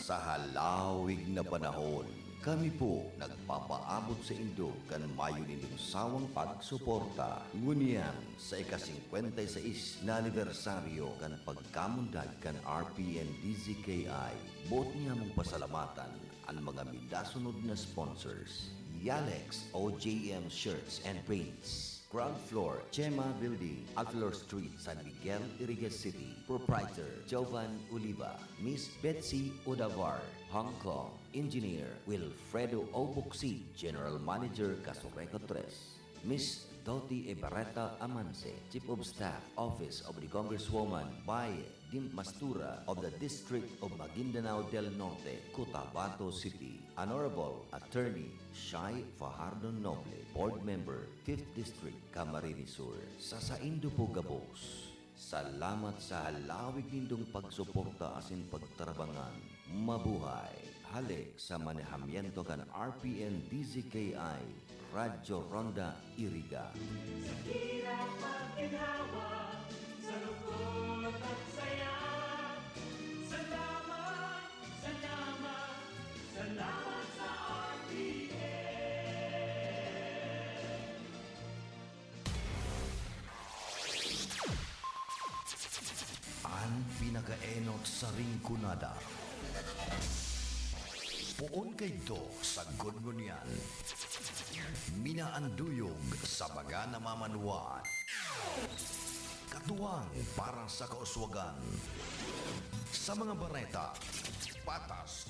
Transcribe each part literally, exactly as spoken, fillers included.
Sa halawig na panahon, kami po nagpapaabot sa indo kan mayo nindong sawang pagsuporta. Ngunyan, sa ika-singkwenta y seis na anibersaryo kan pagkamundag kan R P N D Z K I, boot niya mong pasalamatan an mga midasunod na sponsors: Yalex O J M Shirts and Prints, Ground Floor, Chema Building, Alflor Street, San Miguel, Iriga City. Proprietor, Jovan Oliva, Miss Betsy Odavar, Hong Kong. Engineer, Wilfredo Obuksi, General Manager, Casureco tres. Miss Doti Ebereta Amanse, Chief of Staff, Office of the Congresswoman Baye Dimastura of the District of Maguindanao del Norte, Cotabato City. Honorable Attorney Shai Fajardo Noble, Board Member, Fifth District, Camarines Sur. Sa saindo po gabos, salamat sa halawig nindong pagsuporta asin pagtarabangan. Mabuhay! Hale sa manehamiento kan R P N D Z K I, Radyo Ronda, Iriga. Sa hirap at ginhawa, sa lungkot at saya, salamat, salamat, salamat sa R P N. An pinakaenot sa ringkunada. Poon kaidto sagkod ngunyan. Minaanduyog sa mga namamanwaan. Katuwang para sa kauswagan. Sa mga bareta, patas.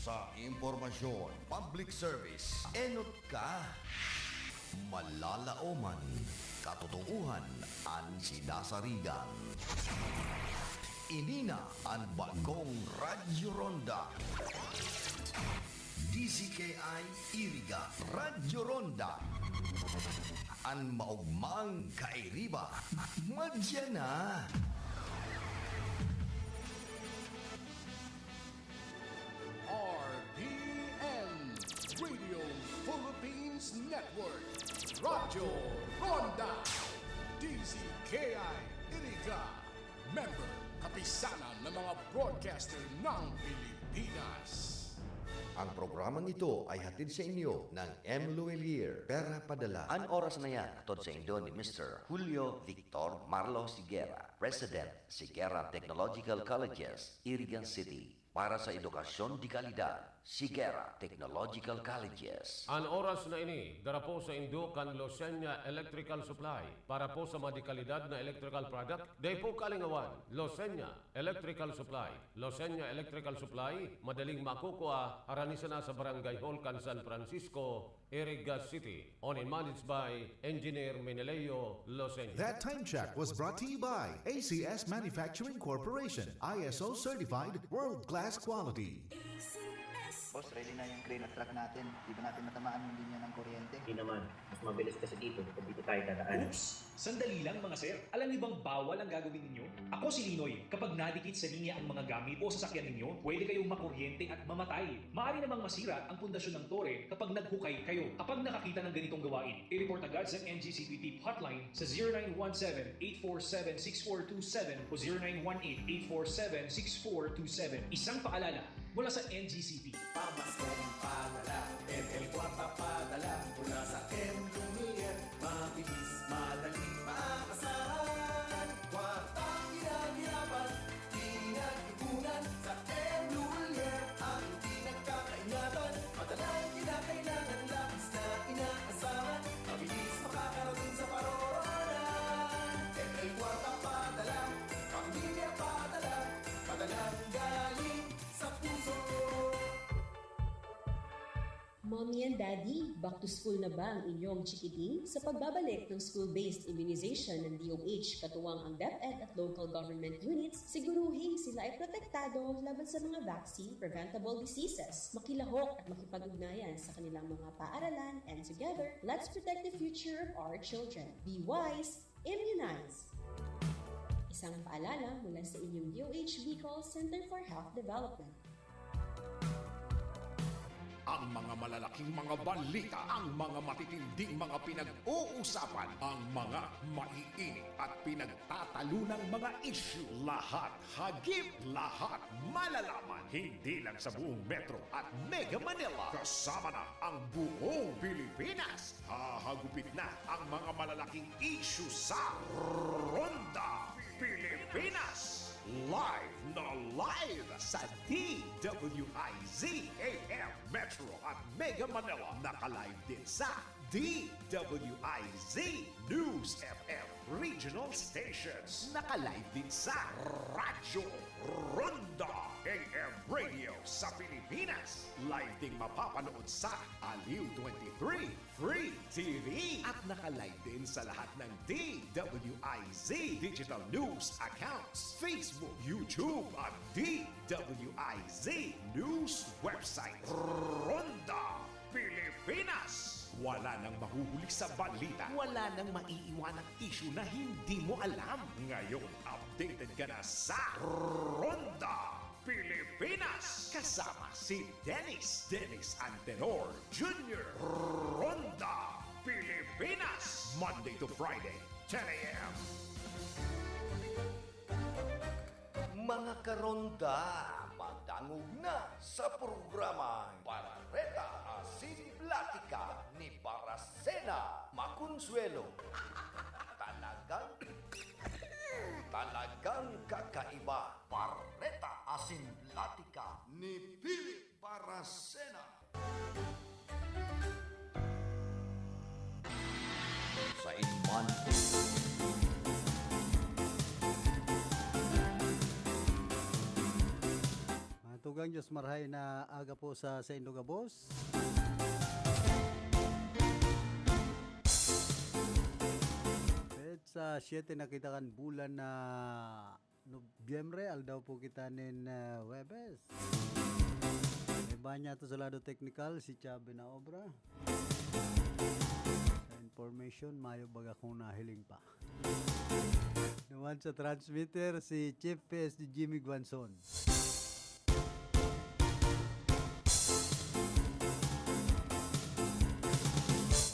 Sa impormasyon, public service, enot ka. Malalaoman, katotoohan an sinasarigan. Ini na an bagong Radyo Ronda. D Z K I Iriga, Radyo Ronda. An maogmang kairiba, madya na. R P N, Radio Philippines Network, Radyo Ronda, D Z K I Iriga, member, kapisanan ng mga broadcaster ng Pilipinas. Ang programang ito ay hatid sa inyo ng M Luelier, Pera Padala. An oras na yan, hatod sa indo ni Mister Julio Victor Marlo Sigera, President, Sigera Technological Colleges, Iriga City. Para sa edukasyon de kalidad, Sigera Technological Colleges. An oras na ini, dara po sa indo kan Losenya Electrical Supply. Para po sa mga de kalidad na electrical product, dai po kalingawan, Losenya Electrical Supply. Losenya Electrical Supply, madaling makukua, harani sana sa Barangay Hall kan San Francisco, Iriga City. Owned and managed by Engineer Meneleo Loseño. That time check was brought to you by A C S Manufacturing Corporation, I S O certified, world-class quality. Boss, ready na yung crane at truck natin. Di ba natin matamaan yung linya ng kuryente? Hindi naman. Mas mabilis kasi dito. Dito tayo dadaan. Oops! Sandali lang, mga sir. Alam niyo bang bawal ang gagawin ninyo? Ako si Linoy. Kapag nadikit sa linya ang mga gamit o sasakyan ninyo, pwede kayong makuryente at mamatay. Maaari namang masira ang pundasyon ng tore kapag naghukay kayo. Kapag nakakita ng ganitong gawain, i-report agad sa N G C P Tip Hotline sa zero nine one seven, eight four seven, six four two seven o zero nine one eight, eight four seven, six four two seven. Isang paalala mula sa N G C P. Pamaskong padala, M L Kwarta padala, mula sa M Lumiere. Mabilis, madali, maasahan. Kwartang pinaghirapan, pinag-ipunan sa M Lumiere. Ang pinagkakaingatan, madalang kinakailangan, labis na inaasahan. Mabilis makakarating sa paroroonan. M L Kwarta padala, pamilya padala, padalang galing sa puso. Mommy and Daddy, back to school na ba ang inyong chikiting? Sa pagbabalik ng school-based immunization ng D O H, katuwang ang DepEd at local government units, siguruhing sila ay protektado laban sa mga vaccine-preventable diseases. Makilahok at makipag-ugnayan sa kanilang mga paaralan, and together, let's protect the future of our children. Be wise, immunize! Isang paalala mula sa inyong D O H Bicol Center for Health Development. Ang mga malalaking mga balita, ang mga matitinding mga pinag-uusapan, ang mga maiinit at pinagtatalunang mga issue, lahat hagip, lahat malalaman. Hindi lang sa buong Metro at Mega Manila, kasama na ang buong Pilipinas. Hahagupit na ang mga malalaking issue sa Ronda Pilipinas. Live na live sa D W I Z A M Metro at Mega Manila. Naka-live din sa D W I Z News F M Regional Stations. Naka-live din sa Radyo Ronda A M Radio sa Pilipinas. Live ding mapapanood sa Aliw twenty-three Free T V. At naka-live din sa lahat ng D W I Z digital news accounts, Facebook, YouTube, at D W I Z news website. Ronda Pilipinas. Wala nang mahuhuli sa balita. Wala nang maiiwanang issue na hindi mo alam. Ngayon, updated ka na sa Ronda Pilipinas. Kasama si Dennis, Dennis Antenor Junior. Ronda Pilipinas. Monday to Friday, ten a m. Mga karonda, madangog na sa programang Bareta Asin Platika ni Barasena Maconsuelo. Talagang, talagang kakaiba. Bareta Asin Platika ni Philip Barasena. Sa iman. Mga tugang, Diyos marhay na aga po sa saindo gabos. Petsa siyete na kita kan bulan na Nobyembre, aldaw po kita nin, ah, Huwebes. May bahan niya to sa lado teknikal, si Chubby na obra. Sa information, mayo baga kung nahiling pa. Naman sa transmitter, si Chief P S D Jimmy Guanzon.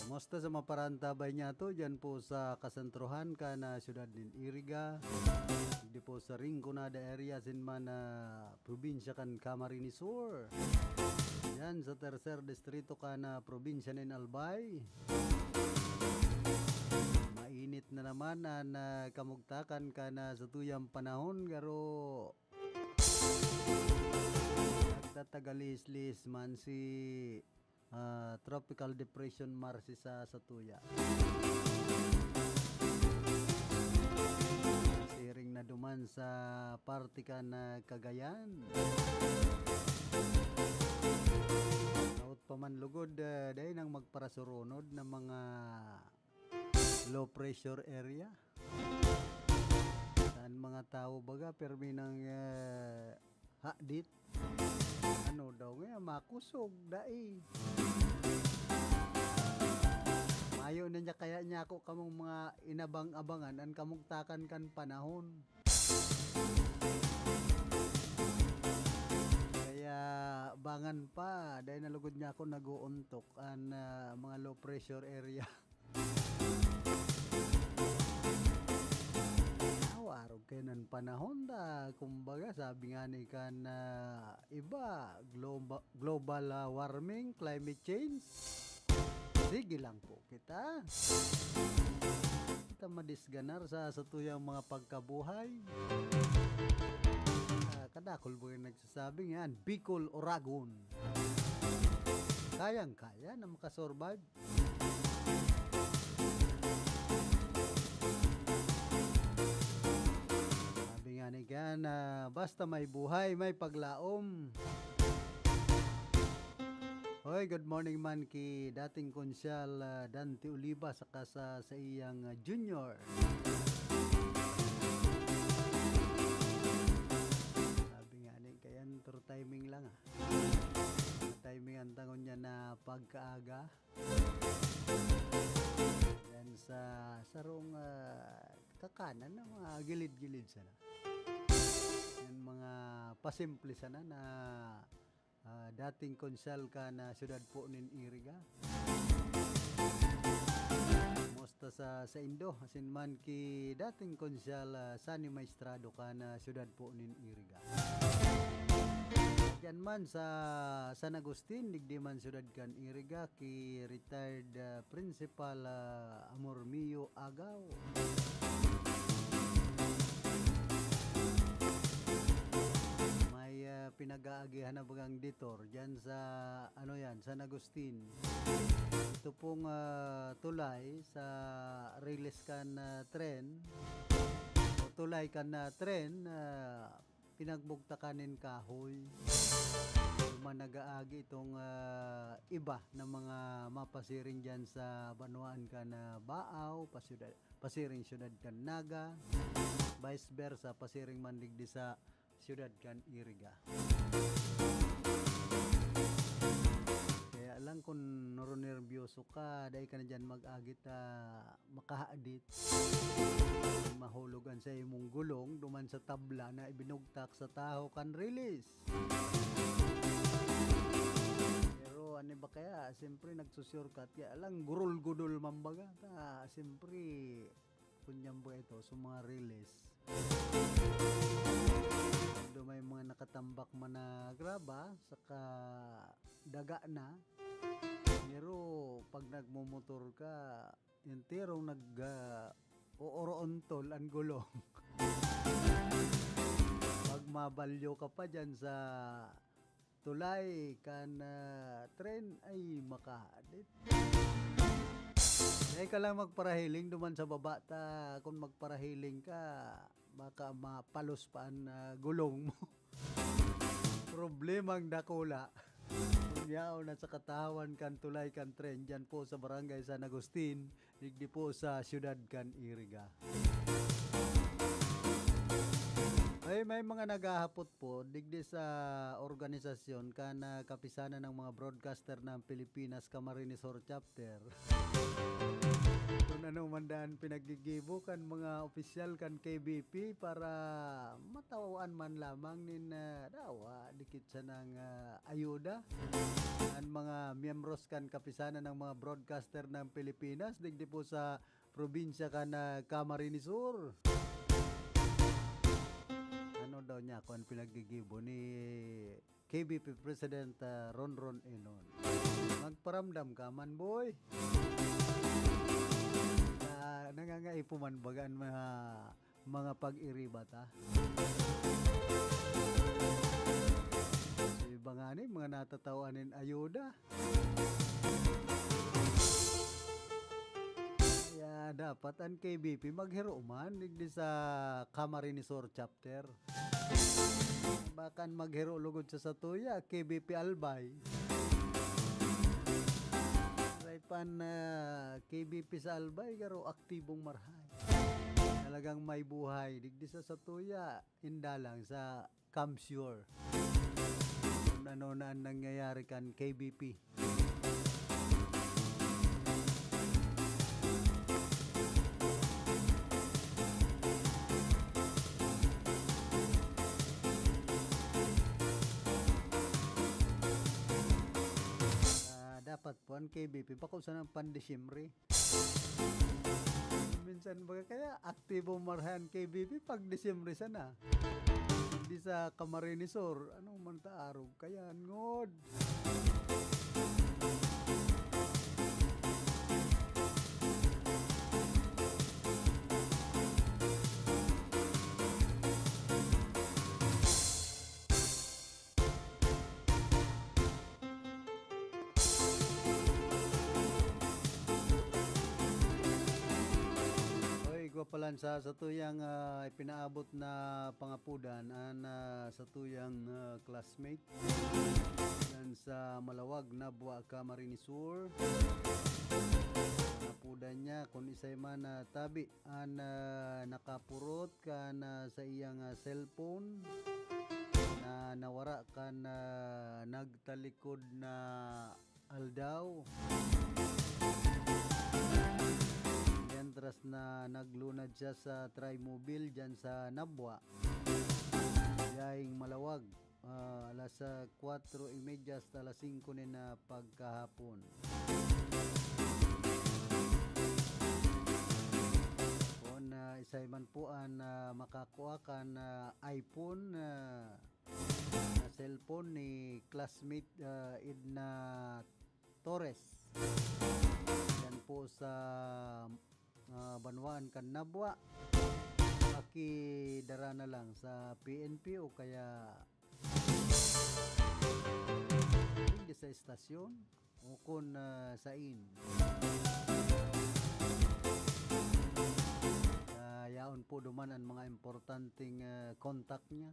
Kumusta sa mga parantabay niya to? Diyan po sa kasentrohan kan, ah, siyudad nin Iriga. Di po sa Rinconada area sin man, ah, probinsya kan Camarines Sur. Yan sa tercer distrito kan, ah, probinsya nin Albay. Mainit na naman an, ah, kamugtakan kan, ah, satuyang panahon, garo nagtatagalislis man si, ah, Tropical Depression Marcy sa satuya. Siring na duman sa parte kan, ah, Cagayan. Laot pa man lugod, ah, dai nang magparasurunod na mga low pressure area. Saan mga tawo baga, pirmi nang, eh, hadit. Ano daw nga, makusog, dai. Mayo na niya kaya niya ako kamong mga inabang-abangan, an kamugtakan kan panahon. Kaya bangan pa, dai na lugod niya ako nag-uuntok an, ah, mga low pressure area. Awarog kayo ng panahon da. Kumbaga, sabi nga ni kan, ah, iba, globa-, global, ah, warming, climate change. Sige lang po kita. Kita madisganar sa satuyang mga pagkabuhay. Ah, kadakol mo yung nagsasabi nga, Bicol, Oragon. Kayang-kaya na makasurvive. Sabi nga ni Gan, ah, basta may buhay, may paglaom. Hoy, good morning man ki dating Konsyal, ah, Dante Oliva saka sa, sa iyang, ah, junior. Sabi nga ni, kaya tour timing lang, ah. Timing ang tangon niya na pagkaaga. Yan sa sarong, ah, kakanan na mga gilid-gilid sana. Yan mga pasimple sana na ah, dating konsehal kan, ah, siyudad po nin Iriga. Kumusta sa saindo? Asin man ki dating konsehal, ah, Sunny Maestrado kan, ah, siyudad po nin Iriga. Diyan man sa San Agustin, digdi man siyudad kan Iriga, ki retired, ah, Principal, ah, Amor Mio Agaw. May, ah, pinag-aagihan na bagang detour diyan sa, ano yan, San Agustin. Ito pong, ah, tulay sa riles kan, ah, tren, o tulay kan, ah, tren, ah, pinagbugtakan nin kahoy. Duman nag-aagi itong, ah, iba na mga mapasiring diyan sa banwaan kan, ah, Baao, pa siyudad, pasiring siyudad kan Naga, vice versa, pasiring man digdi sa siyudad kan Iriga. Kaya lang, kun noronerbyoso ka, dai ka na diyan mag-agi ta makahadit. Mahulog an saimong gulong duman sa tabla na ibinugtak sa tahaw kan riles. Pero ano ba kaya? Siyempre, nagsusurkat. Kaya lang, gurul-gudol man baga. Ta, siyempre, kunyang ba ito sa mga riles? Although may mga nakatambak man na graba, saka daga na. Pero pag nagmumotor ka, enterong nag, ah, ooroontol an gulong. Pag mabalyo ka pa diyan sa tulay kan, ah, tren, ay makahadit. Dai ka lang magparahiling duman sa baba ta, kun magparahiling ka, baka mapalos pa an, ah, gulong mo. Problemang dakula. Kun yaon na sa katahawan kan tulay kan tren, diyan po sa Barangay San Agustin, digdi po sa siyudad kan Iriga. Ay, may mga naghahapot po, digdi sa organisasyon kan, ah, Kapisanan ng mga Broadcaster ng Pilipinas, Camarines Sur Chapter. Kung ano man daan pinaggigibo kan mga opisyal kan K B P para matawan man lamang nin, ah, dawa, dikit sanang, ah, ayuda. An mga miyembros kan Kapisanan ng mga Broadcaster ng Pilipinas, digdi po sa probinsya kan, ah, Camarines Sur. Ano daw niya kung pinaggigibo ni K B P President, ah, Ronron Enon? Magparamdam ka man, boy. Ah, nangangaipo man baga an mga, mga pag-iriba ta. Iba nga ni, mga natatawan nin ayuda. Kaya dapat an K B P maghiro man digdi sa Camarines Sur Chapter. Baka an maghiro lugod sa satuya, K B P Albay. Aray pan, ah, K B P sa Albay, garo aktibong marahay. Talagang may buhay. Digdi sa satuya, inda lang sa Camsure. Kung ano na an nangyayari kan K B P. Ah, dapat po an K B P, bako sana ang Pandisyembre. Minsan baga kaya aktibo marahay an K B P pag Disyembre sana. Digdi sa Camarines Sur, ano man ta arog kaya, ngod. Oy, igwa palan sa satuyang, ah, ipinaabot na pangapudan an, ah, satuyang, ah, classmate diyan sa Malawag, Nabua, Camarines Sur. Napudan niya kun isay man na tabi an, ah, nakapurot kan, ah, saiyang, ah, cellphone na nawara kan, ah, nagtalikod na aldaw. Mientras na naglunad siya sa Trimobile diyan sa Nabua, biyaheng Malawag. ah, alas, ah, kwatro y media hasta alas singko nin, ah, pagkahapon. Kun, ah, isay man po an, ah, makakua kan, ah, iPhone, ah, na cellphone ni classmate, ah, Edna Torres. Yan po sa, ah, banwaan kan Nabua. Pakidara na lang sa P N P o kaya depende sa estasyon o kun, ah, sain. Ah, yaon po duman an mga importanteng, ah, contact niya.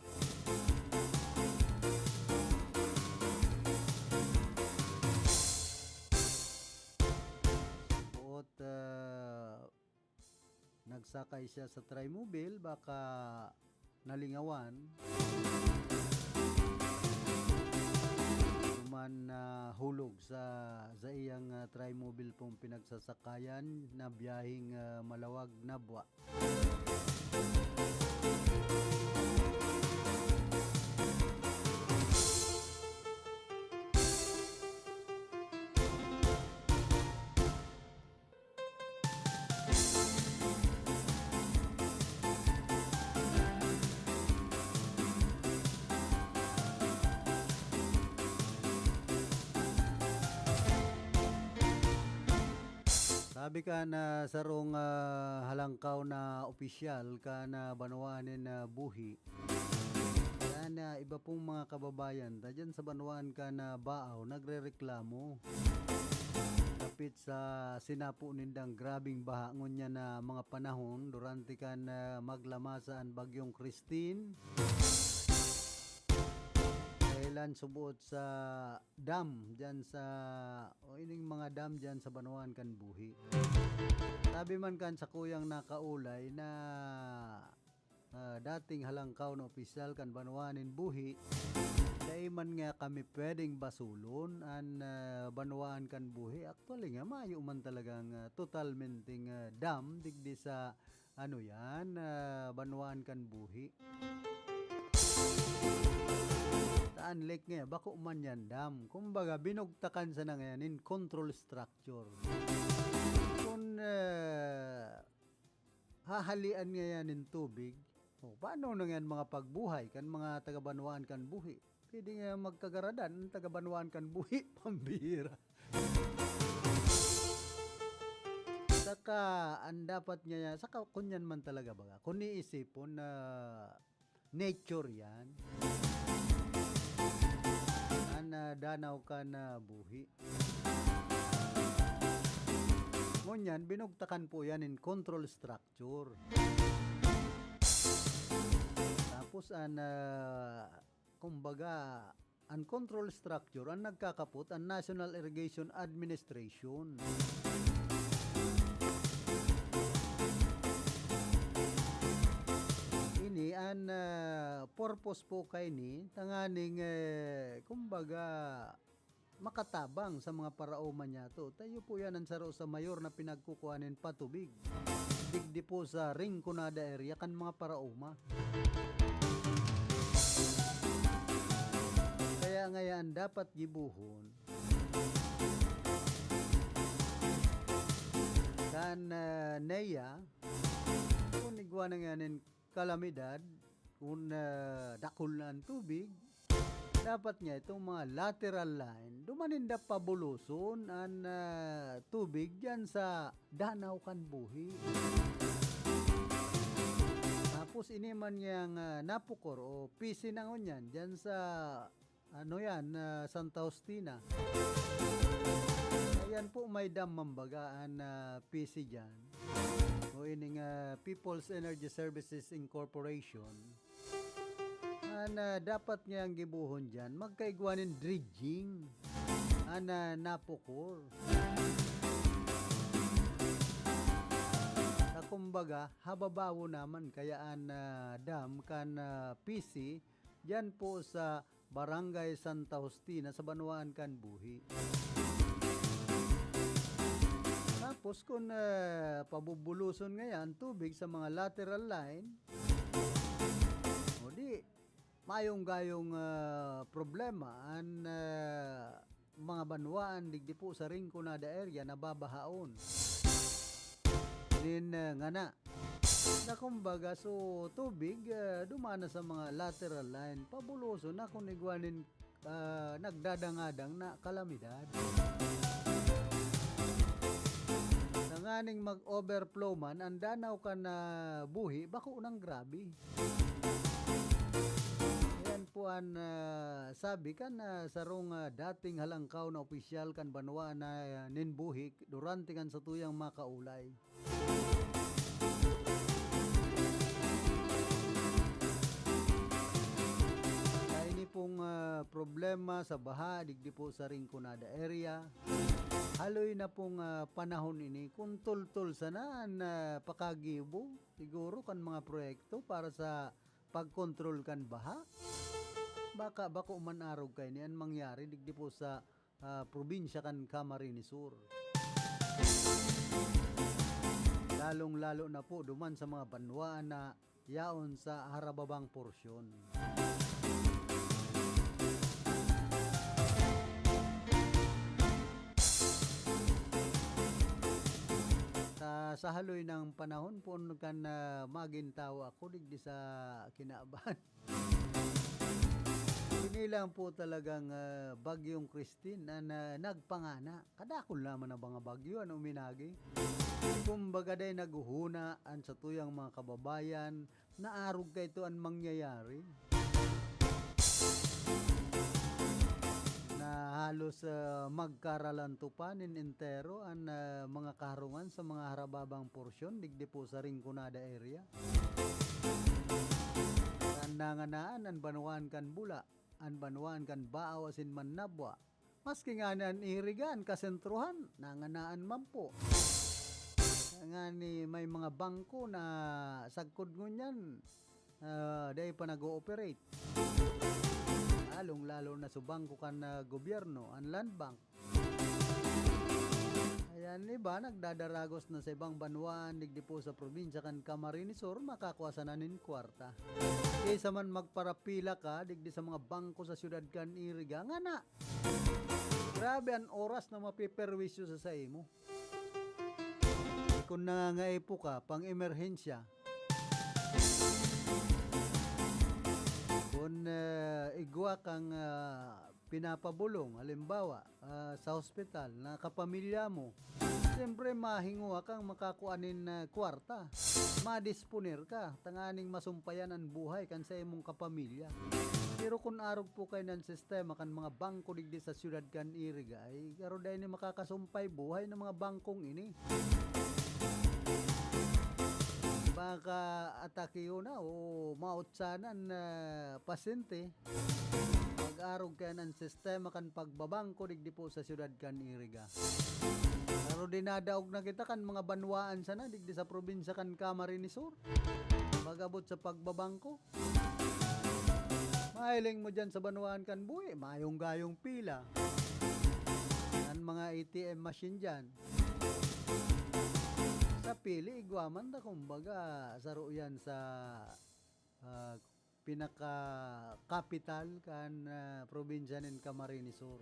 Buot, ah, nagsakay siya sa Trimobile, baka nalingawan. Duman nahulog sa, sa iyang, ah, Trimobile pong pinagsasakayan na biyaheng, ah, Malawag, Nabua. Sabi kan sarong, ah, halangkaw na opisyal kan, ah, banwaan nin, ah, buhi, kan, ah, iba pong mga kababayan ta diyan sa banwaan kan, ah, Baao nagrereklamo dapit sa sinapo nindang grabeng baha ngunyan na mga panahon durante kan, ah, maglamasa an Bagyong Christine. Dahilan suboot sa dam diyan sa, o ining mga dam diyan sa banwaan kan buhi. Sabi man kan sakuyang nakaulay na, ah, dating halangkaw na opisyal kan banwaan nin buhi, dai man nga kami pwedeng basulon an, ah, banwaan kan buhi. Actually nga, mayo man talagang, ah, totalmenteng, ah, dam digdi sa, ano yan, ah, banwaan kan buhi. Taan lake nga, bako man yan dam. Kumbaga, binugtakan sana ngayon in control structure. Kung, ah, hahalian ngayon in tubig, o, paano na ngayon mga pagbuhay kan mga taga-banwaan kan buhi? Pwede nga magkagaradan ang taga-banwaan kan buhi, pambihira. Saka, ang dapat nga yan, saka kunyan man talaga baga, kung iisipon na nature yan, an, ah, danaw kan buhi. Ngunyan, binugtakan po yan in control structure. Tapos, an, ah, kumbaga, an control structure, an nagkakapot, an National Irrigation Administration. Ini an, ah, purpose po kaini, tanganing, eh, kumbaga, makatabang sa mga paraoma niyato. Ta iyo po yan an saro sa mayor na pinagkukuha nin patubig digdi po sa Rinconada area kan mga paraoma. Kaya ngayon dapat gibohon kan, ah, NEA, kung igwa na nga nin kalamidad, kun, ah, dakul na an tubig, dapat nga itong mga lateral line, duman ninda pabuloson an, ah, tubig diyan sa danaw kan buhi. Tapos ini man yang, ah, napukor o P C na ngunyan diyan sa ano yan, ah, Santa Justina. Ayan po, may dam, mambaga, an, ah, P C dyan. O ining, ah, People's Energy Services Incorporation. An, ah, dapat ngayang gibohon dyan, magkaigwa nin dredging. An, ah, napukor. Sa kumbaga, hababawo naman kaya an, ah, dam kan, ah, P C, dyan po sa Barangay Santa Justina sa banwaan kan buhi. Tapos kun, ah, pabubuloson ngaya an tubig sa mga lateral line, o di, mayong gayong, ah, problema an, ah, mga banwaan digdi po sa Rinconada area nababahaon nin, ah, ngana. Na kumbaga, so, tubig, ah, duman na sa mga lateral line, pabuloso na kun igwa nin, ah, nagdadangadang na kalamidad. Tanganing mag-overflow man, ang danaw kan, ah, buhi, bako nang grabe. Yan po an, ah, sabi kan, ah, sarong, ah, dating halangkaw na opisyal kan banwa na, ah, nin buhi durante kan satuyang makaulay. Kaya ini pong, ah, problema sa baha digdi po sa Rinconada area. Haloy na pong, ah, panahon ini kun tultol sana an, ah, pakagibo siguro kan mga proyekto para sa pagkontrol kan baha. Baka bako man arog kaini an mangyari digdi po sa, ah, probinsya kan Camarines Sur. Lalong-lalo na po duman sa mga banwaan na yaon sa harababang porsyon. Sa, sa haloy ng panahon, poon kan, ah, magin tawo ako digdi sa kinaban. Ini lang po talagang, ah, Bagyong Christine na, na nagpangana. Kadakul naman na mga bagyo, ano, minagi. Kumbaga, day naghuhuna an satuyang mga kababayan, naarog kaito an mangyayari. Na halos, ah, magkaralanto pa nin entero an, ah, mga karungan sa mga harababang porsyon, digdi po sa Rinconada area. An nanganaan an banwaan kan Bula, an banwaan kan Baaw asin Manabwa. Maski ngani an Iriga, an kasentruhan, nanganaan man po. Ngani may mga bangko na sagkod ngunyan, ah, dai pa nag-o-operate. Lalong-lalo na sa bangko kan, ah, gobyerno, an Land Bank. Ayan, iba nagdadaragos na sa ibang banwaan, digdi po sa probinsya kan Camarines Sur, makakua sana nin kwarta. Kaysa man magparapila ka digdi sa mga bangko sa siyudad kan Iriga, ngana, grabe an oras na mapeperwisyo sa saimo. Kun nangangaipo ka, pang-emerhensya, kun, ah, igwa kang, ah, pinapabolong, halimbawa, ah, sa hospital na kapamilya mo, siyempre mahingowa kang makakua nin, ah, kwarta. Madisponer ka, tanganing masumpayan an buhay kan saimong kapamilya. Pero kun arog po kaiyan an sistema kan mga bangko digdi sa siyudad kan Iriga, ay garo dai ini makakasumpay buhay ng mga bangkong ini. Baka atakiyo na o mautsanan na pasyente. Mag-arog kaiyan an sistema kan pagbabangko digdi po sa siyudad kan Iriga. Pero dinadaog na kita kan mga banwaan sana digdi sa probinsya kan Camarines Sur. Pag-abot sa pagbabangko, mahiling mo diyan sa banwaan kan Buhi, mayong gayong pila. An mga A T M machine diyan. Sa pili, igwa man ta, kumbaga, saro yan sa, ah, pinaka-capital kan, ah, probinsya nin Camarines Sur.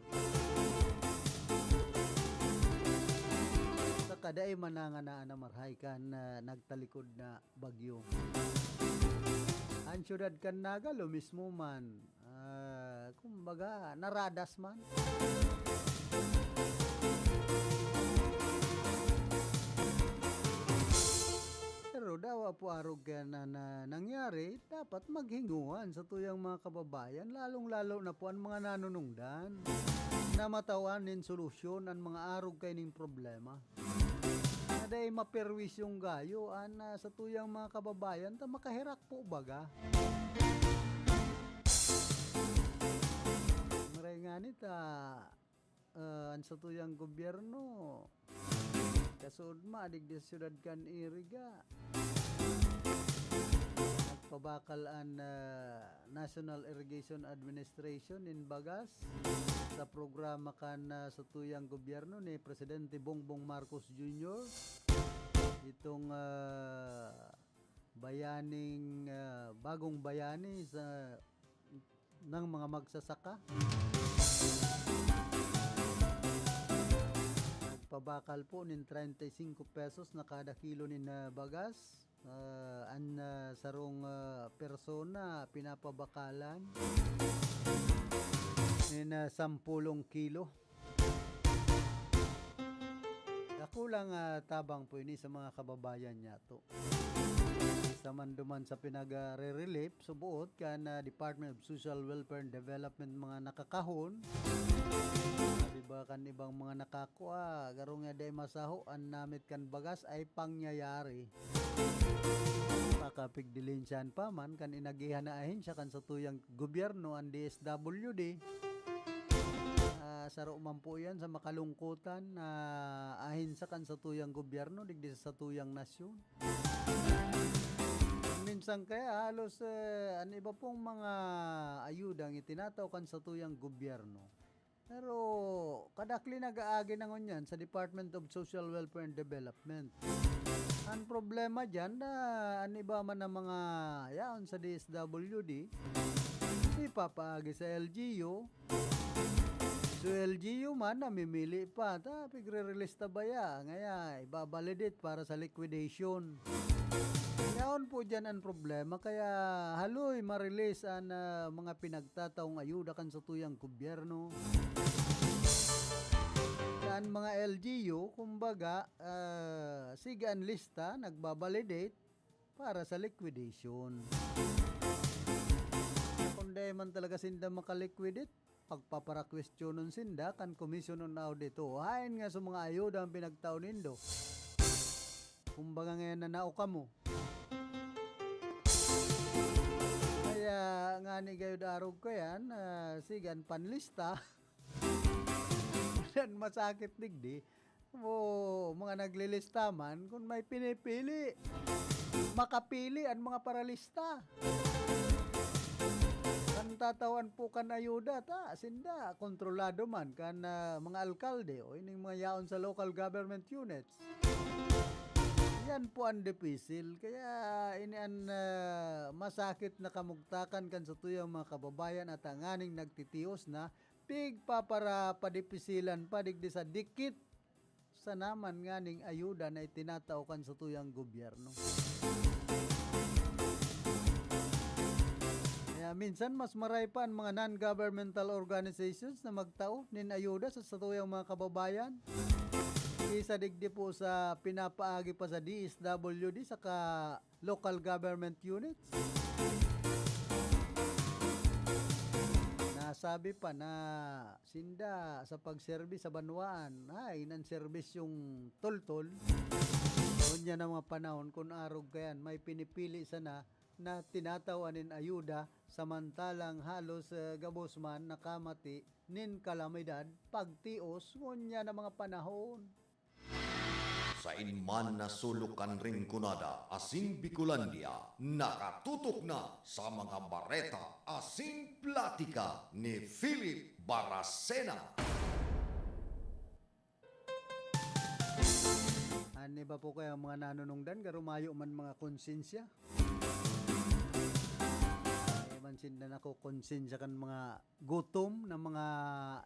Saka dai man nanganaan na marahay kan, ah, nagtalikod na bagyo. An siyudad kan Naga, lo mismo man. Ah, kumbaga, naradas man. Pero dawa po arog kaya na, na nangyari, dapat maghinguan sa tuyang mga kababayan, lalong-lalo na po ang mga nanunungdan na matawan nin solusyon ang mga arog kaining problema. Na dai maperwisyong gayo an, ah, sa tuyang mga kababayan ta makaherak po baga. Maray ngani ta, ah, an sa tuyang gobyerno, kasuodma, digdi sa siyudad kan Iriga, nagpabakal an, ah, National Irrigation Administration nin bagas sa programa kan, ah, sa tuyang gobyerno ni Presidente Bongbong Marcos Junior. Itong, ah, bayaning, ah, bagong bayani sa ng mga magsasaka. Nagpabakal po nin treinta y cinco pesos na kada kilo nin, ah, bagas. Ah, an, ah, sarong, ah, persona pinapabakalan nin, ah, sampulong kilo. Dakulang, ah, tabang po ini sa mga kababayan niyato. Sa man duman sa pinag-, ah, re-relief, suboot kan, ah, Department of Social Welfare and Development mga nakakahon. Di ba kan ibang mga nakakua, garo nga dai masaho, an namit kan bagas ay pangyayari. Pakapigdilensyahan pa man kan inagihan na ahensya kan satuyang gobyerno, an D S W D. Ah, saro man po yan sa makalungkutan na ahensya kan satuyang gobyerno, digdi sa satuyang nasyon. Minsan kaya halos, eh, an iba pong mga ayudang itinatao kan satuyang gobyerno. Pero kadakli nag-aagi na ngunyan sa Department of Social Welfare and Development. Ang problema diyan na an iba man na mga yaon sa D S W D, ipapaagi sa L G U. So, L G U man, namimili pa. Ta, pigre-release ta baya? Ngaya, ibabalidate para sa liquidation. Yaon po dyan ang problema. Kaya, haloy, ma-release an, ah, mga pinagtataong ayuda kan satuyang gobyerno. An mga L G U, kumbaga, ah, sige an lista, nagbabalidate para sa liquidation. Kung di man talaga sinda makaliquidate, pagpaparakwestiyonon sinda kan Commission on Audit. O, haen nga sa mga ayuda ang pinagtao nindo? Kumbaga ngayon na nao kamo. Kaya ngani gayud arog ko yan, ah, sige, an panlista. Yan masakit digdi. O, mga naglilista man, kung may pinipili, makapili an mga paralista. Kan tatawan po kan ayuda, ta, sinda, kontrolado man kan, ah, mga alkalde o ining mga yaon sa local government units. Yan po ang dipisil. Kaya ini an, ah, masakit na kamugtakan kan satuyang mga kababayan at tanganing nagtitios na pigpaparapadipisilan pa digdi sa dikit sa naman nganing ayuda na itinatao kan satuyang gobyerno. Kaya minsan mas maray pa an mga non-governmental organizations na magtao nin ayuda sa satuyang mga kababayan kaysa digdi po sa pinapaagi pa sa D S W D saka local government units. Nasabi pa na sinda sa pagserbi sa banwaan, ay, nan serbisyong toltol. Ngunyan na mga panahon, kun arog kayan, may pinipili sana na tinataw nin ayuda, samantalang halos, eh, gabos man nakamati nin kalamidad, pagtios, ngunyan na mga panahon. Sain man na sulok kan Rinconada asin Bicolandia, nakatutok na sa mga bareta asin platika ni Philip Baracena. An iba po kaya mga nanunungdan, garo mayo man mga konsensya. Kaya man sinda nakukonsensya kan mga gutom na mga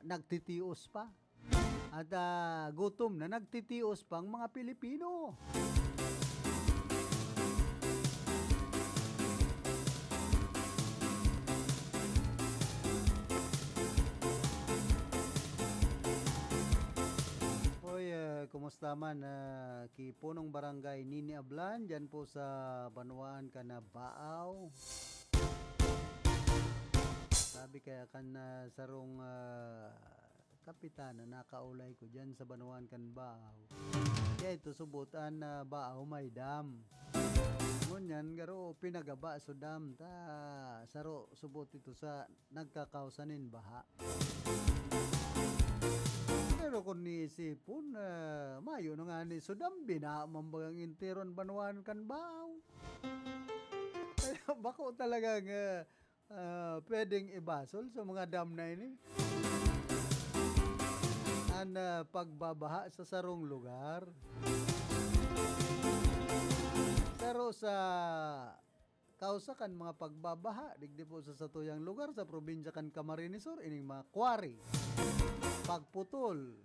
nagtitios pa. At, ah, gutom na nagtitios pang mga Pilipino. Hoy, ah, kumusta man, ah, ki Punong Barangay Nini Ablan, dyan po sa Banwaan kan Baao. Sabi kaya kan, ah, sarong, ah, kapitan na nakaulay ko dyan sa banwaan kan Baao. Kaya ito subot an, ah, Baao may dam. Ngunyan, garo pinagaba so dam ta saro subot ito sa nagkakausa nin baha. Pero kung niisipon, ah, mayo na nga ni so dam, binaha man bagang entero an banwaan kan Baao. Kaya bako talagang, ah, ah, pwedeng ibasol sa mga dam na ini. An, ah, pagbabaha sa sarong lugar. Pero sa kausa kan mga pagbabaha digdi po sa satuyang lugar sa probinsya kan Camarines Sur, ining mga quarry, pagputol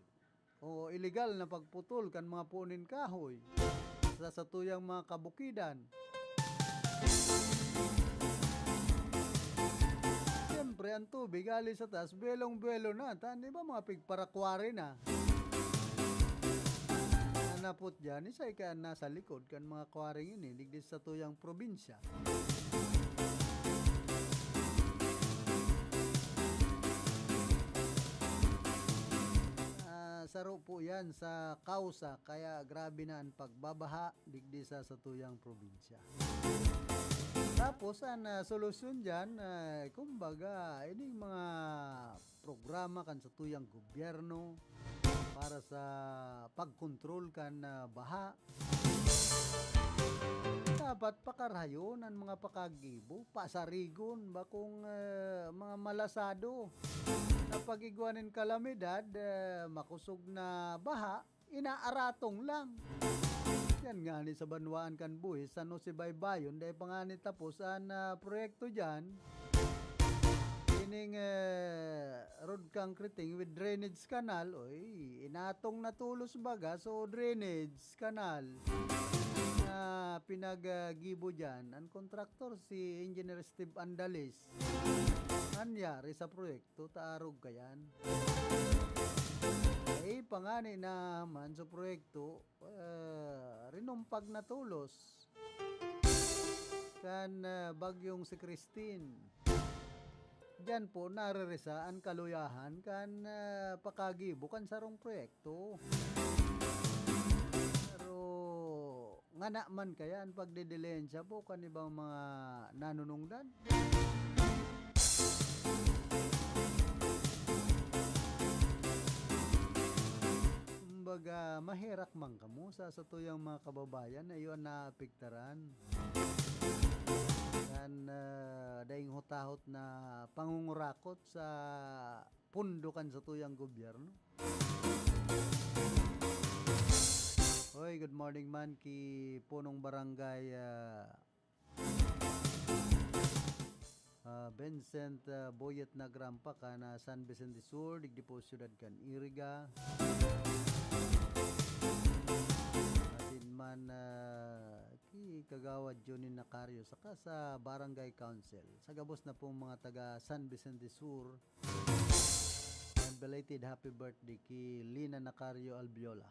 o iligal na pagputol kan mga puon nin kahoy sa satuyang mga kabukidan. Siyempre, ang tubig hali sa taas, buwelong-buwelo na. Ta, di ba, mga pigparakwari na. Nanapot dyan, isa ka nasa likod kan mga kwaring ini, digdi sa tuyang probinsya. Ah, saro po yan sa kausa, kaya grabe na ang pagbabaha digdi sa satuyang probinsya. Tapos, ang, ah, solusyon dyan, ah, kumbaga, ining mga programa kan satuyang gobyerno para sa pagkontrol kan, ah, baha, dapat pakarayon an mga pakagibo, pasarigon, bakong, ah, mga malasado na pag-igwa nin kalamidad, ah, makosog na baha, inaaratong lang. Yan ngani sa banwaan kan buhis, San Jose Baybayon, dai pa ngani tapos an, ah, proyekto diyan. Ining, eh, road concreting with drainage canal, oy, inatong na tolos baga, so drainage canal na pinag, ah, gibo diyan. An kontraktor si Engineer Steve Andalis. Nangyari sa proyekto, ta arog kayan. Ay, pangani naman sa proyekto, ah, rinumpag na tolos kan, ah, bagyong si Christine. Diyan po nareresa an kaluyahan kan, ah, pakagibo kan sarong proyekto. Pero ngana man kaya an pagdedilihensya po kan ibang mga nanunungdan? Kumbaga, maherak man kamo sa satuyang mga kababayan na iyo an naapektaran kan, ah, daing hutahot na pangungurakot sa pondo kan satuyang gobyerno. Hoy, good morning man ki punong barangay, ah, ah, Vincent, ah, Boyet Nagrampa kan, ah, San Vicente Sur, digdi po siyudad kan Iriga. Asin man, ah, ki Kagawad Johnny Nacario, saka sa Barangay Council. Sa gabos na pong mga taga San Vicente Sur, and belated happy birthday ki Lina Nacario Albiola.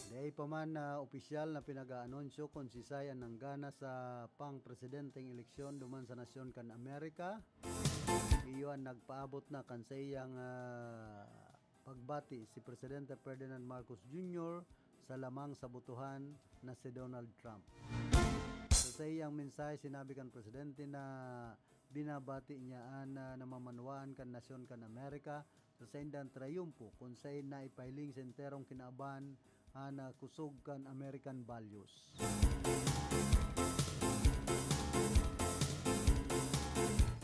Dai pa man, ah, opisyal na pinag-aanunsyo kun sisay an nanggana sa pang-presidenteng eleksyon duman sa nasyon kan Amerika. Iyo an nagpaabot na kan saiyang, ah, pagbati si Presidente Ferdinand Marcos Junior sa lamang sa botohan na si Donald Trump. Sa saiyang mensahe, sinabi kan presidente na binabati niya an, ah, namamanwaan kan nasyon kan Amerika sa saindang trayumpo, kun saen naipahiling sa enterong kinaban an, ah, kusog kan American values.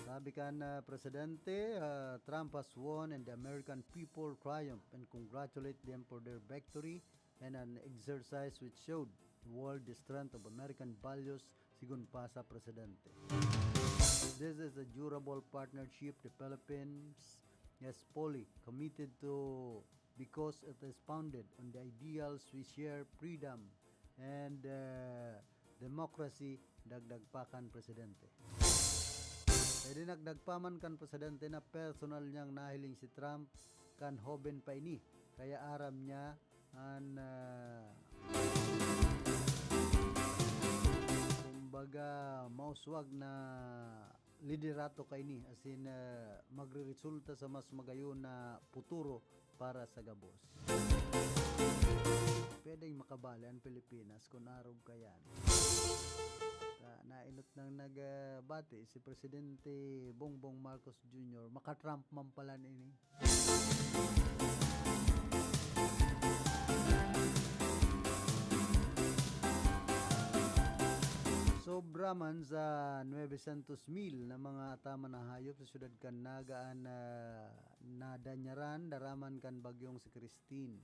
Sabi kan, ah, presidente, ah, "Trump has won and the American people triumph and congratulate them for their victory and an exercise which showed the world the strength of American values," sigon pa sa presidente. "This is a durable partnership the Philippines is fully committed to because it is founded on the ideals we share, freedom and, uh, democracy," dagdag pa kan presidente. Kaya dinagdag pa man kan presidente na personal niyang nahiling si Trump kan hoben pa ini, kaya aram niya an, ah, kumbaga, mauswag na liderato kaini, asin, ah, magreresulta sa mas magayon na futuro para sa gabos. Pwedeng makabali an Pilipinas kun arog kayan. Ta, nainot nang nag, ah, bati si Presidente Bongbong Marcos Junior, maka-Trump man pala ini. man sa nuebe siyentos mil na mga ataman na hayop sa siyudad kan Naga an, ah, nadanyaran daraman kan bagyong si Christine.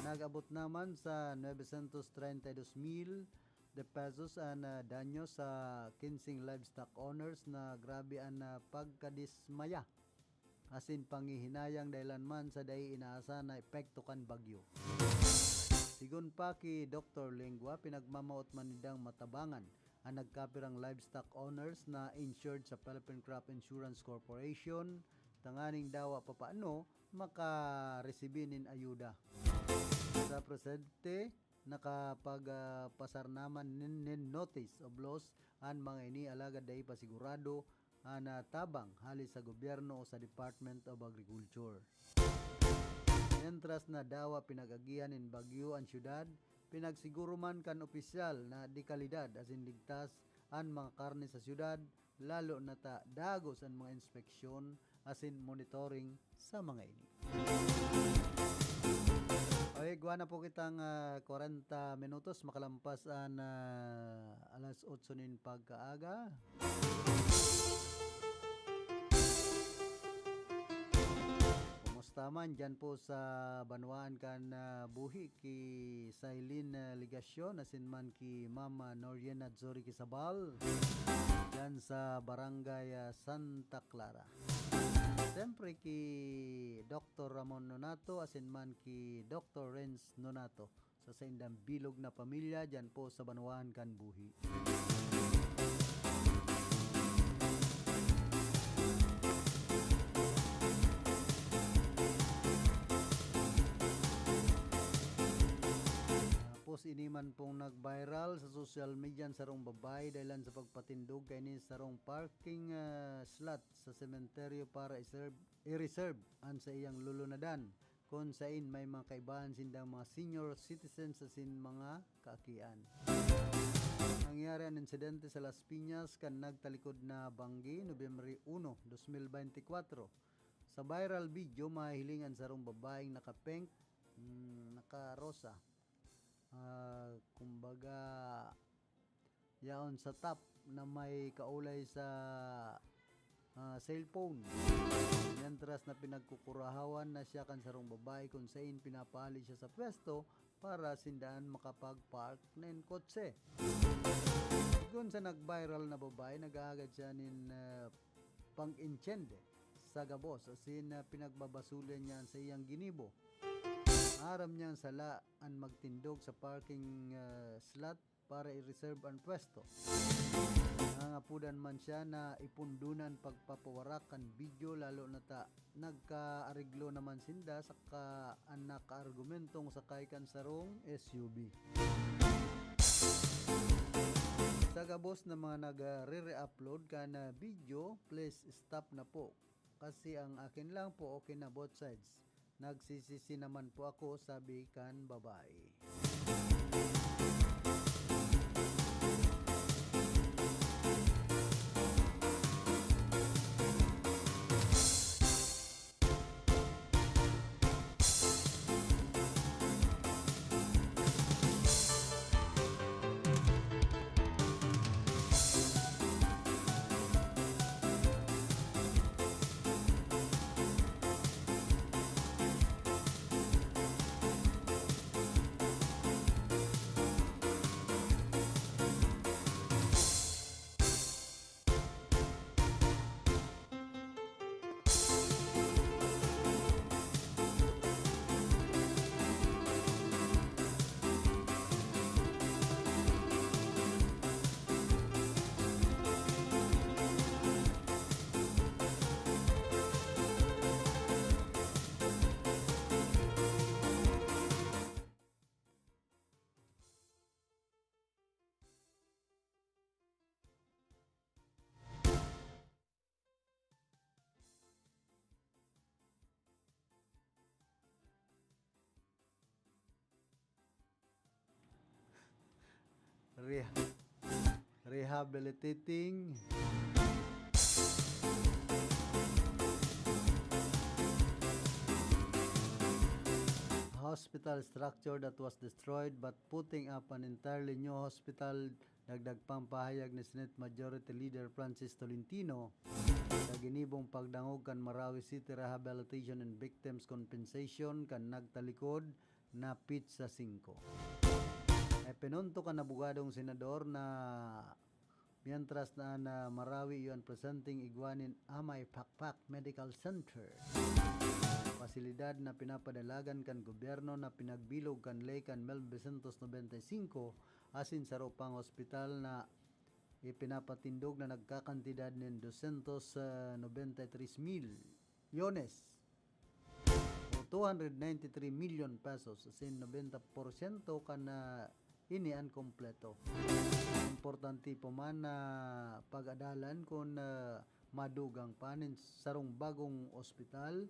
Nag-abot naman sa nuebe siyentos treinta y dos mil de pesos an, ah, danyo sa kinseng livestock owners na grabe an, ah, pagkadismaya asin panghihinayang dahelan man sa dai inaasahan na epekto kan bagyo. Sigon pa ki Doktor Lengua, pinagmamawot man nindang matabangan an nagkapirang livestock owners na insured sa Philippine Crop Insurance Corporation, tanganing dawa papaano makaresibi nin ayuda. Sa presente, nakapag, ah, pasar naman nin, nin notice of loss an mga ini, alagad dai pa sigurado an, ah, tabang hali sa gobyerno o sa Department of Agriculture. Mientras na dawa pinag-agihan nin bagyo an syudad, pinagsiguro man kan opisyal na dekalidad asin ligtas an mga karne sa syudad, lalo na ta dagos an mga inspeksyon asin monitoring sa mga ini. Okay, igwa na po kitang, ah, kwarenta minutos makalampas an, ah, alas otso nin pagkaaga. Kumusta man diyan po sa banwaan kan, ah, buhi ki Sailin, ah, Legacion asin man ki Mama Noriena Zuri Quizabal diyan sa Barangay, ah, Santa Clara. Siyempre ki Doktor Ramon Nonato asin man ki Doktor Renz Nonato sa saindang bilog na pamilya diyan po sa banwaan kan buhi. Tapos ini man pong nag-viral sa social media an sarong babae dahilan sa pagpatindog kaini sa sarong parking, ah, slot sa sementeryo para i-serve, i-reserve an saiyang lulunadan, kun sain may mga kaibahan sindang mga senior citizens asin mga kaakian. Nangyari an insidente sa Las Piñas kan nagtalikod na banggi, Nobyembre uno, dos mil beintikwatro. Sa viral video, mahihiling an sarong babaeng naka-pink, mm, naka-rosa. Ah, kumbaga, yaon sa top na may kaulay sa, ah, cellphone. Mientras na pinagkukurahawan na siya kan sarong babae kun sain pinapaali siya sa pwesto para sinda an makapag-park nin kotse. Sigon sa nag-viral na babae, nag-aagad siya nin, ah, pang-intsende sa gabos, asin, ah, pinagbabasulan niya an saiyang ginibo. Aram niyang sala an magtindog sa parking, ah, slot para i-reserve an pwesto. Nangangapodan man siya na ipundunan pagpapawarak kan video, lalo na ta nagkaareglo naman sinda saka an nakaargumentong sakay kan sarong S U V. Sa gabos na mga nagre-re-upload kan, ah, video, please stop na po. Kasi ang akin lang po, okay na both sides. Nagsisisi naman po ako, sabi kan babae. Re-, rehabilitating hospital structure that was destroyed, but putting up an entirely new hospital Dagdag pang pahayag ni Senate Majority Leader Francis Tolentino, sa ginibong pagdangog kan Marawi City Rehabilitation and Victims Compensation kan nagtalikod na petsa singko. Ipinunto kan abogadong senador na mientras na, na Marawi iyo an presenting igwa nin Amay Pakpak Medical Center, pasilidad na pinapadalagan kan gobyerno na pinagbilog kan ley kan mil novecientos nobenta y singko, asin saro pang ospital na ipinapatindog na nagkakantidad nin doscientos nobenta y tres milyones o two hundred ninety three million pesos, asin nobenta porsyento kan, ah, ini an kompleto. Importante pa man na pag-adalan kun, ah, madugang pa nin sarong bagong ospital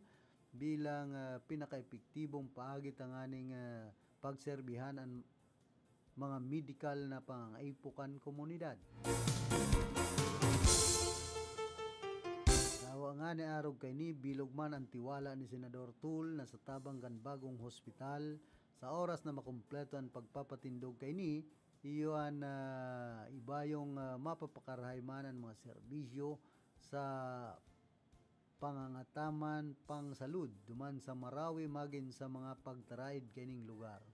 bilang, ah, pinakaepektibong paagi tanganing, ah, pagserbihan an mga medikal na pangangaipo kan komunidad. Tawa ngani arog kaini, bilog man an tiwala ni Senador Tul na sa tabang kan bagong hospital, sa oras na makumpleto an pagpapatindog kaini, iyo an, ah, ibayong, ah, mapapakarahay man an mga serbisyo sa pangangataman pangsalud duman sa Marawi magin sa mga pagtaraid kaining lugar.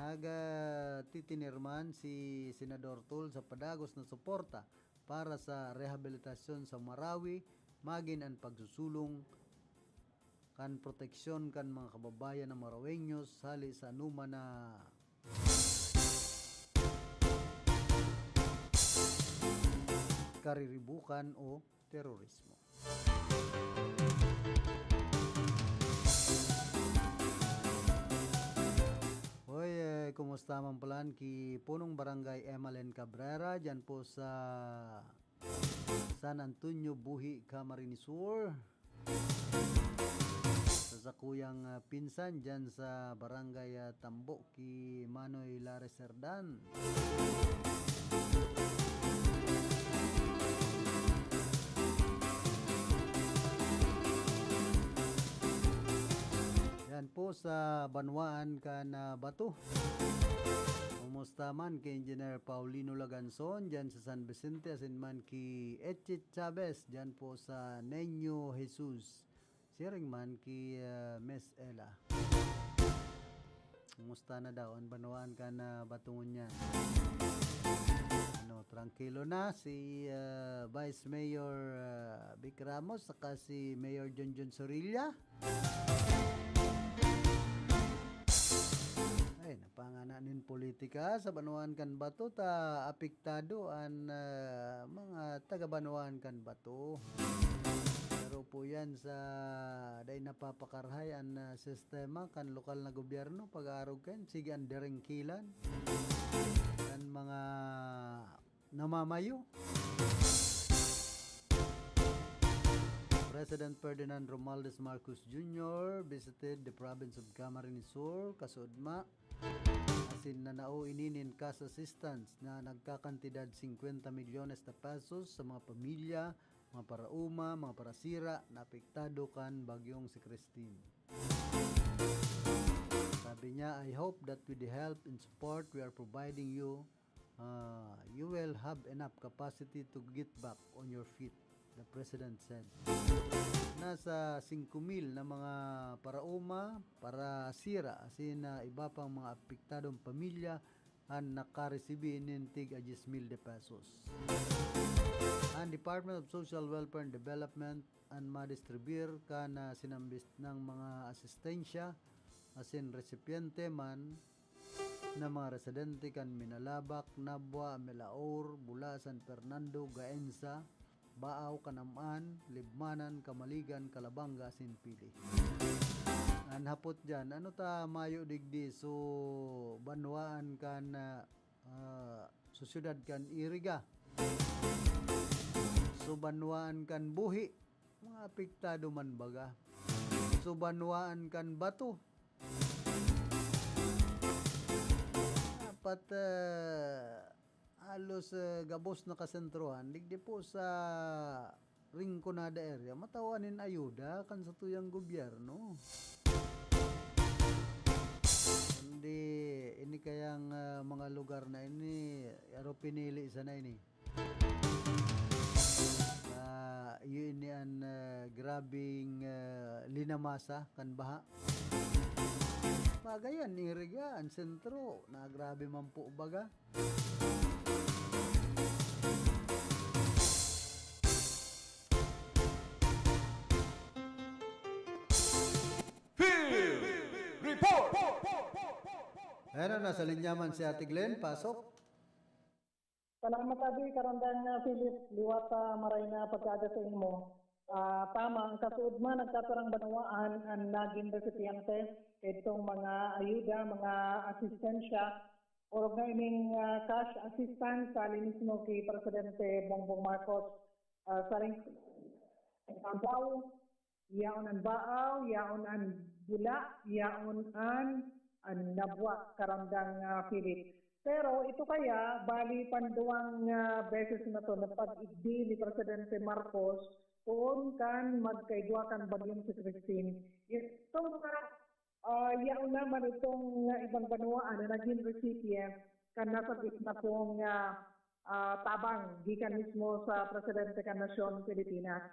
Nag, ah, titiniman si Senador Tul sa padagos na suporta para sa rehabilitasyon sa Marawi magin an pagsusulong kan proteksyon kan mga kababayan na Maraweños hali sa anoman na kariribukan o terorismo. Hoy, eh, kumusta man palan ki punong barangay Emalen Cabrera, dyan po sa San Antonio, Buhi, Camarines Sur? Sa sakuyang, ah, pinsan dyan sa barangay, ah, Tambo, ki Manoy Lares Herdan. Yan po sa banwaan kan, ah, Bato. Kumusta man ki Engineer Paulino Laganzon dyan sa San Vicente, asin man ki Echit Chavez dyan po sa Niño Jesus. Siring man ki, ah, Miss Ella. Kumusta na daw an banwaan kan, ah, Bato ngunyan? Ano, trangkilo na si, ah, Vice Mayor, ah, Vic Ramos saka si Mayor Junjun Sorilla? Ay, napangana nin politika sa banwaan kan Bato ta apektado an, ah, mga taga-banwaan kan Bato. Pero po yan sa dai napapakarahay an, ah, sistema kan lokal na gobyerno, pag-aarog kan, sige an derengkilan kan mga namamayo. President Ferdinand Romualdez Marcos Junior visited the province of Camarines Sur, kasuodma, asin nanao ini nin cash assistance na nagkakantidad singkwenta milyones na pesos sa mga pamilya, mga paraoma, mga parasira na apektado kan bagyong si Christine. Sabi niya, "I hope that with the help and support we are providing you, ah, you will have enough capacity to get back on your feet," the president said. Nasa singko mil na mga paraoma, parasira, asin na iba pang mga apektadong pamilya an nakaresibi nin tig a dyes mil de pesos. An Department of Social Welfare and Development an madistribuyir kan, ah, sinambit na mga asistensya asin resipyente man na mga residente kan Minalabac, Nabua, Melaur, Bula, San Fernando, Gaenza, Baao, Canam-an, Libmanan, Camaligan, Calabanga asin Pili. An hapot diyan, ano ta mayo digdi? So, banwaan kan, ah, ah, so, syudad kan Iriga. So, banwaan kan Buhi, mga apektado man baga. So, banwaan kan Bato. Dapat, ah, halos, ah, gabos na kasentrohan, digdi po sa Rinconada area, matawan nin ayuda kan satuyang gobyerno. Kundi Eh, ini kayang, ah, mga lugar na ini, aro pinili sana ini. Ah, iyo ini an, ah, grabeng, ah, linamasa kan baha. Pagayan, iriga, an sentro, na grabe man po baga. Field Report! Ayan na, nasa linya man si Ate Glenn. Pasok. Salamat, Abi. Karandang uh, Philip, liwat uh, maray na pagkaaga sa imo. Uh, tama, ang kasuod man, nagtatarang banwaan ang naging resipiente itong mga ayuda, mga asistensya, orog na ining uh, cash assistance sa mismo kay Presidente Bongbong Marcos. Uh, sa ring, example, yaon an baaw, yaon an bula, yaon an, an nabwa, karandang uh, Philip. Pero ito kaya, bali panduwang uh, beses na to na pag-igdi ni Presidente Marcos poon kan magkaigwa kan bagyong si Christine. Itong mga uh, yaon naman itong uh, ibang banwaan na naging recipient kan nasabit na pong uh, uh, tabang gikan mismo sa presidente kan nasyon Pilipinas.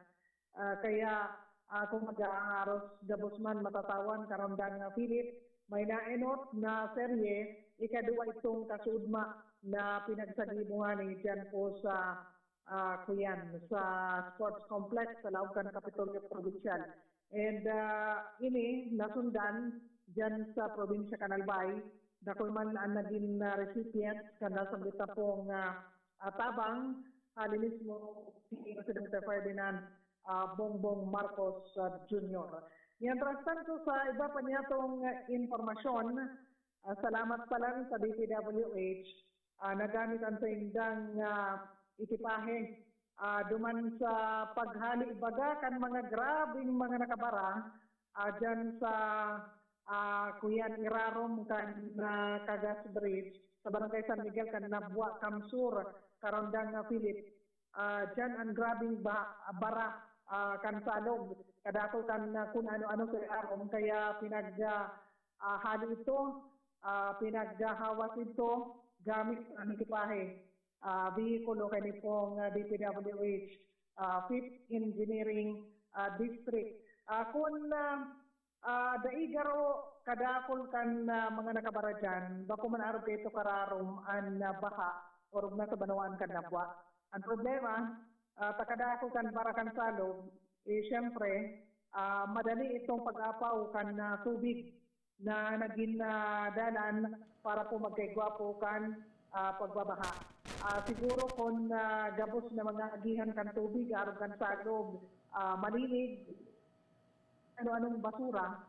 Uh, kaya uh, kung mag-aaros gabos man matatawan karandang uh, Philip, may naenot na serye, ikaduwa itong kasudma na pinagsagibuhan ni dyan po sa uh, kuyan, sa sports complex sa laog kan Kapitolyo Provincial. And uh, ini nasundan dyan sa probinsya kan Albay, dakul man ang naging uh, recipients kan nasambit na pong uh, uh, tabang, hali mismo si Presidente Ferdinand uh, Bongbong Marcos uh, Junior. Mientras tanto, sa iba pa niyatong uh, impormasyon, uh, salamat pa lang sa D P W H, uh, nagamit ang saindang uh, ekipahe uh, duman sa paghali baga kan mga grabing mga nakabara uh, dyan sa uh, kuyan irarom kan uh, Cagas Bridge sa Barangay San Miguel kan Nabua, Kamsur, Karandang uh, Philip. Uh, dyan ang grabing ba, bara uh, kan salog. Kadako kan uh, kung ano-ano sa irarom kaya pinag uh, uh, hali ito, uh, pinaghahawas ito gamit ang ekipahe, uh, vehikulo kani pong uh, D P W H, uh, Fifth Engineering uh, District. Uh, kung uh, uh, dai garo kadakol kan uh, mga nakabara dyan, bako man arog kaito kararom an uh, baha orog na sa banwaan kan Nabua. Ang problema, uh, takadakol kan bara kan salog, eh, siyempre, uh, madali itong pag-apaw kan uh, tubig na nagin uh, dalan para po magkaigwa po kan uh, pagbabaha. Uh, siguro kung uh, gabos na mga agihan kan tubig, arog kan salog, uh, malinig, ano-anong basura,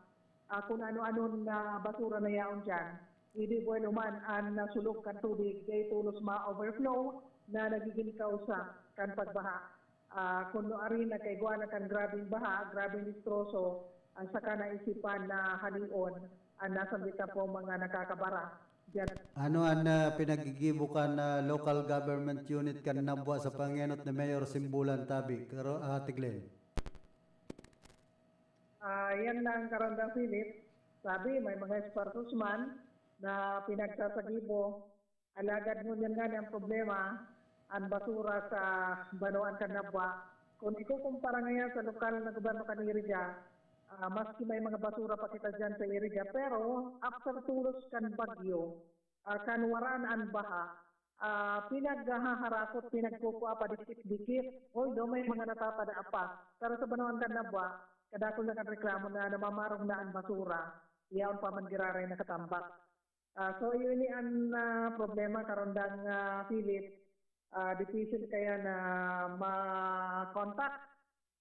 uh, kung ano-anong uh, basura na yaon dyan, hindi buwelo man ang uh, sulog kan tubig, kaya tulos ma-overflow na nagiging kausa kan pagbaha. Uh, kung noari nagkaigwa na kan grabing baha, grabing distroso, ang saka naisipan na halion ang nasambit na po mga nakakabara. Diyan. Ano ang uh, pinagigibo kan uh, local government unit kan Nabua sa pangenot ni Mayor Simbulan Tabi, Karo, Ate Glenn? Uh, yan lang, Karandang Philip. Sabi, may mga espartos man na pinagsasagibo. Alagad ngunyan nga ang problema, ang basura sa Banoan kan Nabua. Kung ikukumpara ngayon sa lokal na gobyerno kan Iriga, uh, maski may mga basura pa kita dyan sa Iriga, pero after tulos kan bagyo, uh, kan waran an baha, uh, pinaghaharakot, pinagkukua pa dikit-dikit, although may mga natatada pa. Pero sa Banoan kan Nabua, kadakol na kan reklamo na namamarong na an basura, yaon pa man giraray nakatambak. Uh, so, yun ni ang uh, problema karondang uh, Philip. Uh, difícil kaya na ma-contact,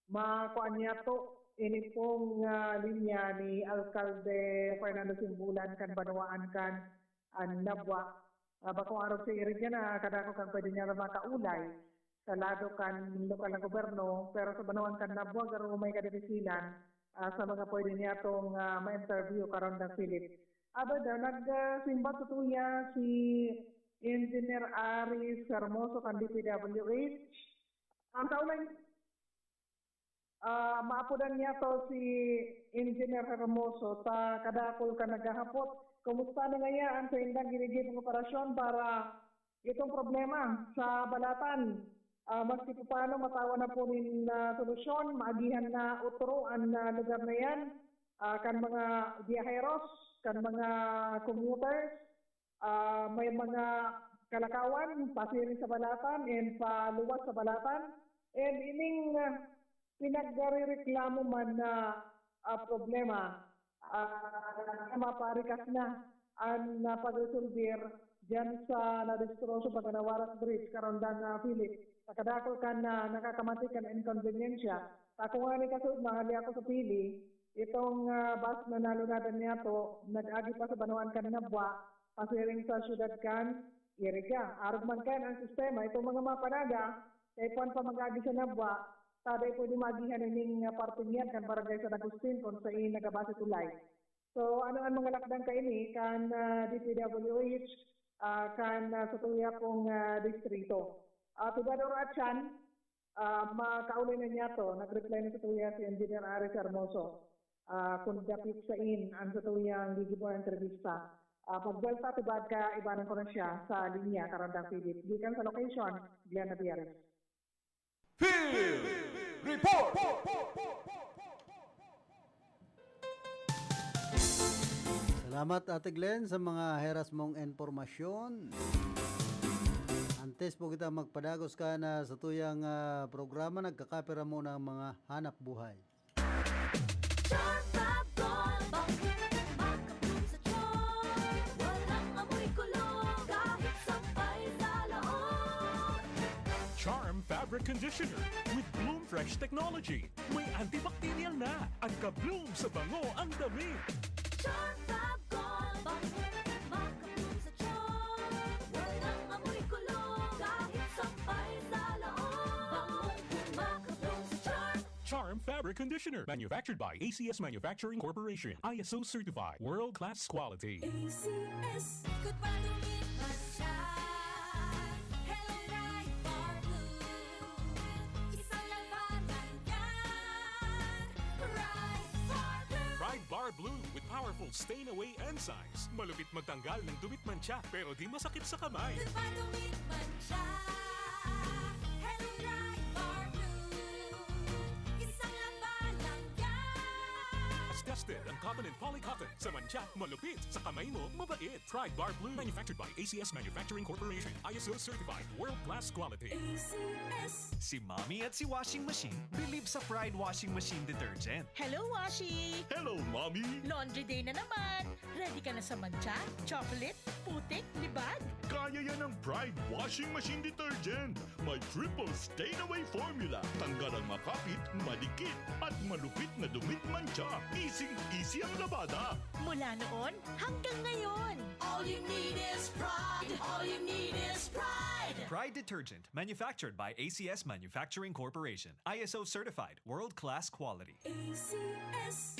makuan niya to ini pong uh, linya ni Alcalde Fernando Simbulan kan Banwaan kan uh, Nabua. Uh, bakong arog sa iriga na kadako kang pwede niya makaulay sa lado kan lokal na gobyerno, pero sa Banwaan kan Nabua, garo may kadifisilan uh, sa mga pwede niya tong uh, ma-interview karondang Philip. Aba daw, nagsimba tutuya si Engineer Aris Hermoso kan D P W H. Ang kaulay, Ah, maapodan niyato si Engineer Hermoso ta kadakul kan naghahapot, kumusta na ngaya an saindang ginigibong operasyon para itong problema sa Balatan? Ah, maski papaano matawan na po nin, ah, solusyon, maagihan na otro an, ah, lugar na yan, ah, kan mga biyaheros, kan mga commuters, ah, may mga kalakawan, pasiring sa Balatan and paluwas sa Balatan. And ining, ah, pinagrereklamo man na, ah, problema, ah, maparikas na an, ah, pagresolbir diyan sa nadestroso Baganawara Bridge, Karondang, ah, Philip. Sa kadakul kan, ah, nakakamati kan inkonbeniensya. Sa ako nga ni kasud, mahali ako sa pili, itong, ah, bus na nalunadan niyato, nag-agi pa sa banwaan kan Nabua, pasiring sa syudad kan Iriga. Arog man kan ang sistema, itong mga mapanaga, kay puwan pa mag-agi sa Nabua, ta dai pwede maagihan ining, ah, parteng yan kan Barangay San Agustin kung sain nagabase tulay. So, ano ang mga lakdang kaini kan, ah, D P W H, ah, kan, ah, sa tuya pong, ah, distrito? Ah, Tubador Atyan, ah, makauli na niyato, nag-reply na sa tuya si Engineer Aris Hermoso. Ah, kung dapit sain ang sa tuyang gigibo ang entrevista. Ah, pagbuwelta, tubad ka, ibanan ko na siya sa linya, Karandang Philip. Gikan sa location, Glenn Naviares. Field Report! Salamat, Ate Glenn, sa mga heras mong impormasyon. Antes po kita magpadagos ka na sa tuyang ah, programa, nagkakapira muna ang mga hanap buhay. Charm Fab Gold, bangkong makabloom sa charm. Walang amoy kulog, kahit sampay sa loob. Charm Fabric Conditioner with Bloom Fresh Technology. May antibacterial na at ka-bloom sa bango ang damit. Charm Fab Gold, bangkong makabloom sa charm. Walang amoy kulog, kahit sampay sa loob. Bangkong makabloom sa charm. Charm Fabric Conditioner. Manufactured by A C S Manufacturing Corporation. I S O certified. World class quality. A C S. Ikot pa, dumit man siya. Hello, Pride Bar Blue. Isang labanan yan. Pride Bar Blue. Pride Bar Blue with powerful stain away enzymes. Malupit magtanggal ng dumit mantsa pero di masakit sa kamay. Ikot pa, dumit man siya. Hello, Pride Bar Blue. Isang labanan yan. Tested ang cotton and polycotton. Sa mantsa, malupit. Sa kamay mo, mabait. Pride Bar Blue. Manufactured by A C S Manufacturing Corporation. I S O certified. World class quality. A C S. Si Mommy at si Washing Machine believe sa Pride Washing Machine Detergent. Hello, Washi! Hello, Mommy! Laundry day na naman! Ready ka na sa mantsa, chocolate, putik, libag? Kaya yan ng Pride Washing Machine Detergent. May triple stain away formula. Tanggal ang makapit, madikit, at malupit na dumit mantsa. Easy-easy ang labada. Mula noon hanggang ngayon! All you need is pride. All you need is pride. Pride Detergent, manufactured by A C S Manufacturing Corporation. I S O certified, world-class quality. A C S.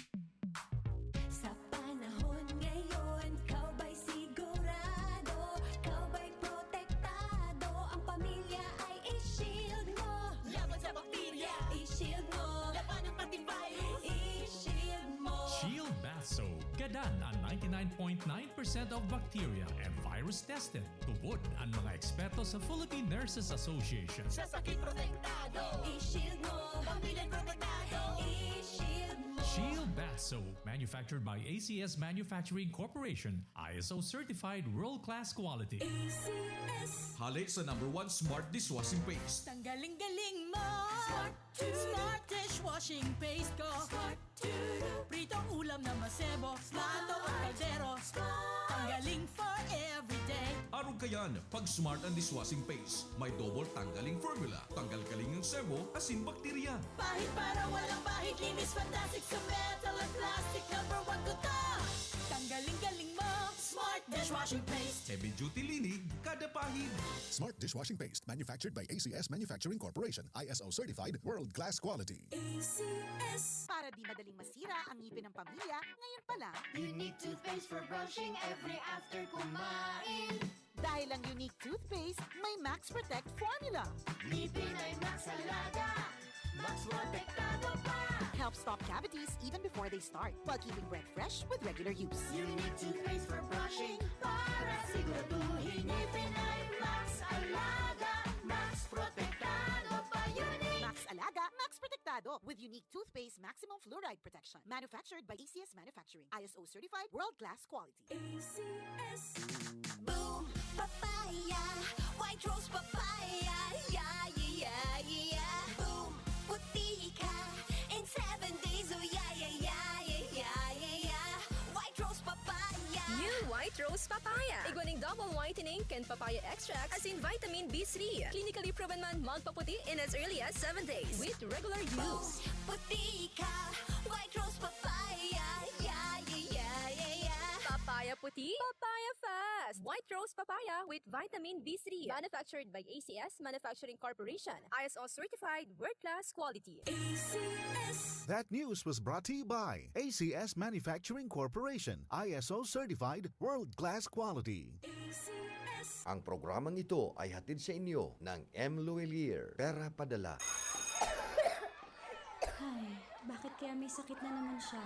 Sa panahon ngayon, ikaw ba'y sigurado? Ikaw ba'y protektado? Ang pamilya ay i-shield mo. Laban sa bakterya, i-shield mo. Labanan pati virus, i-shield mo. Shield Bath Soap. Gadan ang ninety-nine point nine percent of bacteria and virus tested. Tubod ang mga eksperto sa Philippine Nurses Association. Sa sakit protektado, i-shield mo. Pamilya protektado, i-shield mo. Shield Bath Soap, manufactured by A C S Manufacturing Corporation, I S O certified world-class quality. A C S. Hali sa number one smart dishwashing paste. Tanggaling-galing mo! Smart to. Smart dishwashing paste ko! Smart to. Pritong ulam na masebo, plato at kaldero. Tanggaling for everyday. Arog kayan, pag smart ang dishwashing paste. May double tanggaling formula. Tanggal galing ang sebo, asin bakterya. Pahid para walang pahid, linis fantastic sa metal at plastic. Number one ko to. Tanggaling-galing mo! Smart dishwashing paste! Heavy duty linig, kada pahid. Smart dishwashing paste manufactured by A C S Manufacturing Corporation, I S O certified, world class quality. A C S. Para di madaling masira ang ngipin ng pamilya, ngayon pa lang. Unique toothpaste for brushing every after kumain. Dahil ang Unique Toothpaste may Max Protect Formula. Ngipin ay Max Alaga. Max Protektado pa! Helps stop cavities even before they start, while keeping breath fresh with regular use. Unique toothpaste for brushing para siguraduhin ngipin ay Max Alaga. Max Protektado pa, Unique! Max Alaga, Max Protektado, with unique toothpaste maximum fluoride protection. Manufactured by A C S Manufacturing. I S O certified, world-class quality. A C S. Boom! Papaya! White Rose Papaya! Yeah, yeah, yeah, yeah! Boom! Puti ka! In seven days, oh yeah, yeah, yeah, yeah, yeah, yeah, yeah! White Rose Papaya! New White Rose Papaya. Igwa ning double whitening kan papaya extract asin vitamin B three. Clinically proven man magpaputi in as early as seven days with regular use. Puti ka! White Rose Papaya! Yeah, yeah, yeah, yeah, yeah! Papaya puti, papaya fast. White Rose Papaya with vitamin B three. Manufactured by A C S Manufacturing Corporation. I S O certified, world-class quality. A C S. That news was brought to you by A C S Manufacturing Corporation, I S O certified, world-class quality. A C S. Ang programang ito ay hatid sa inyo ng M. Luelier, Pera Padala. Ay, bakit kaya may sakit na naman siya?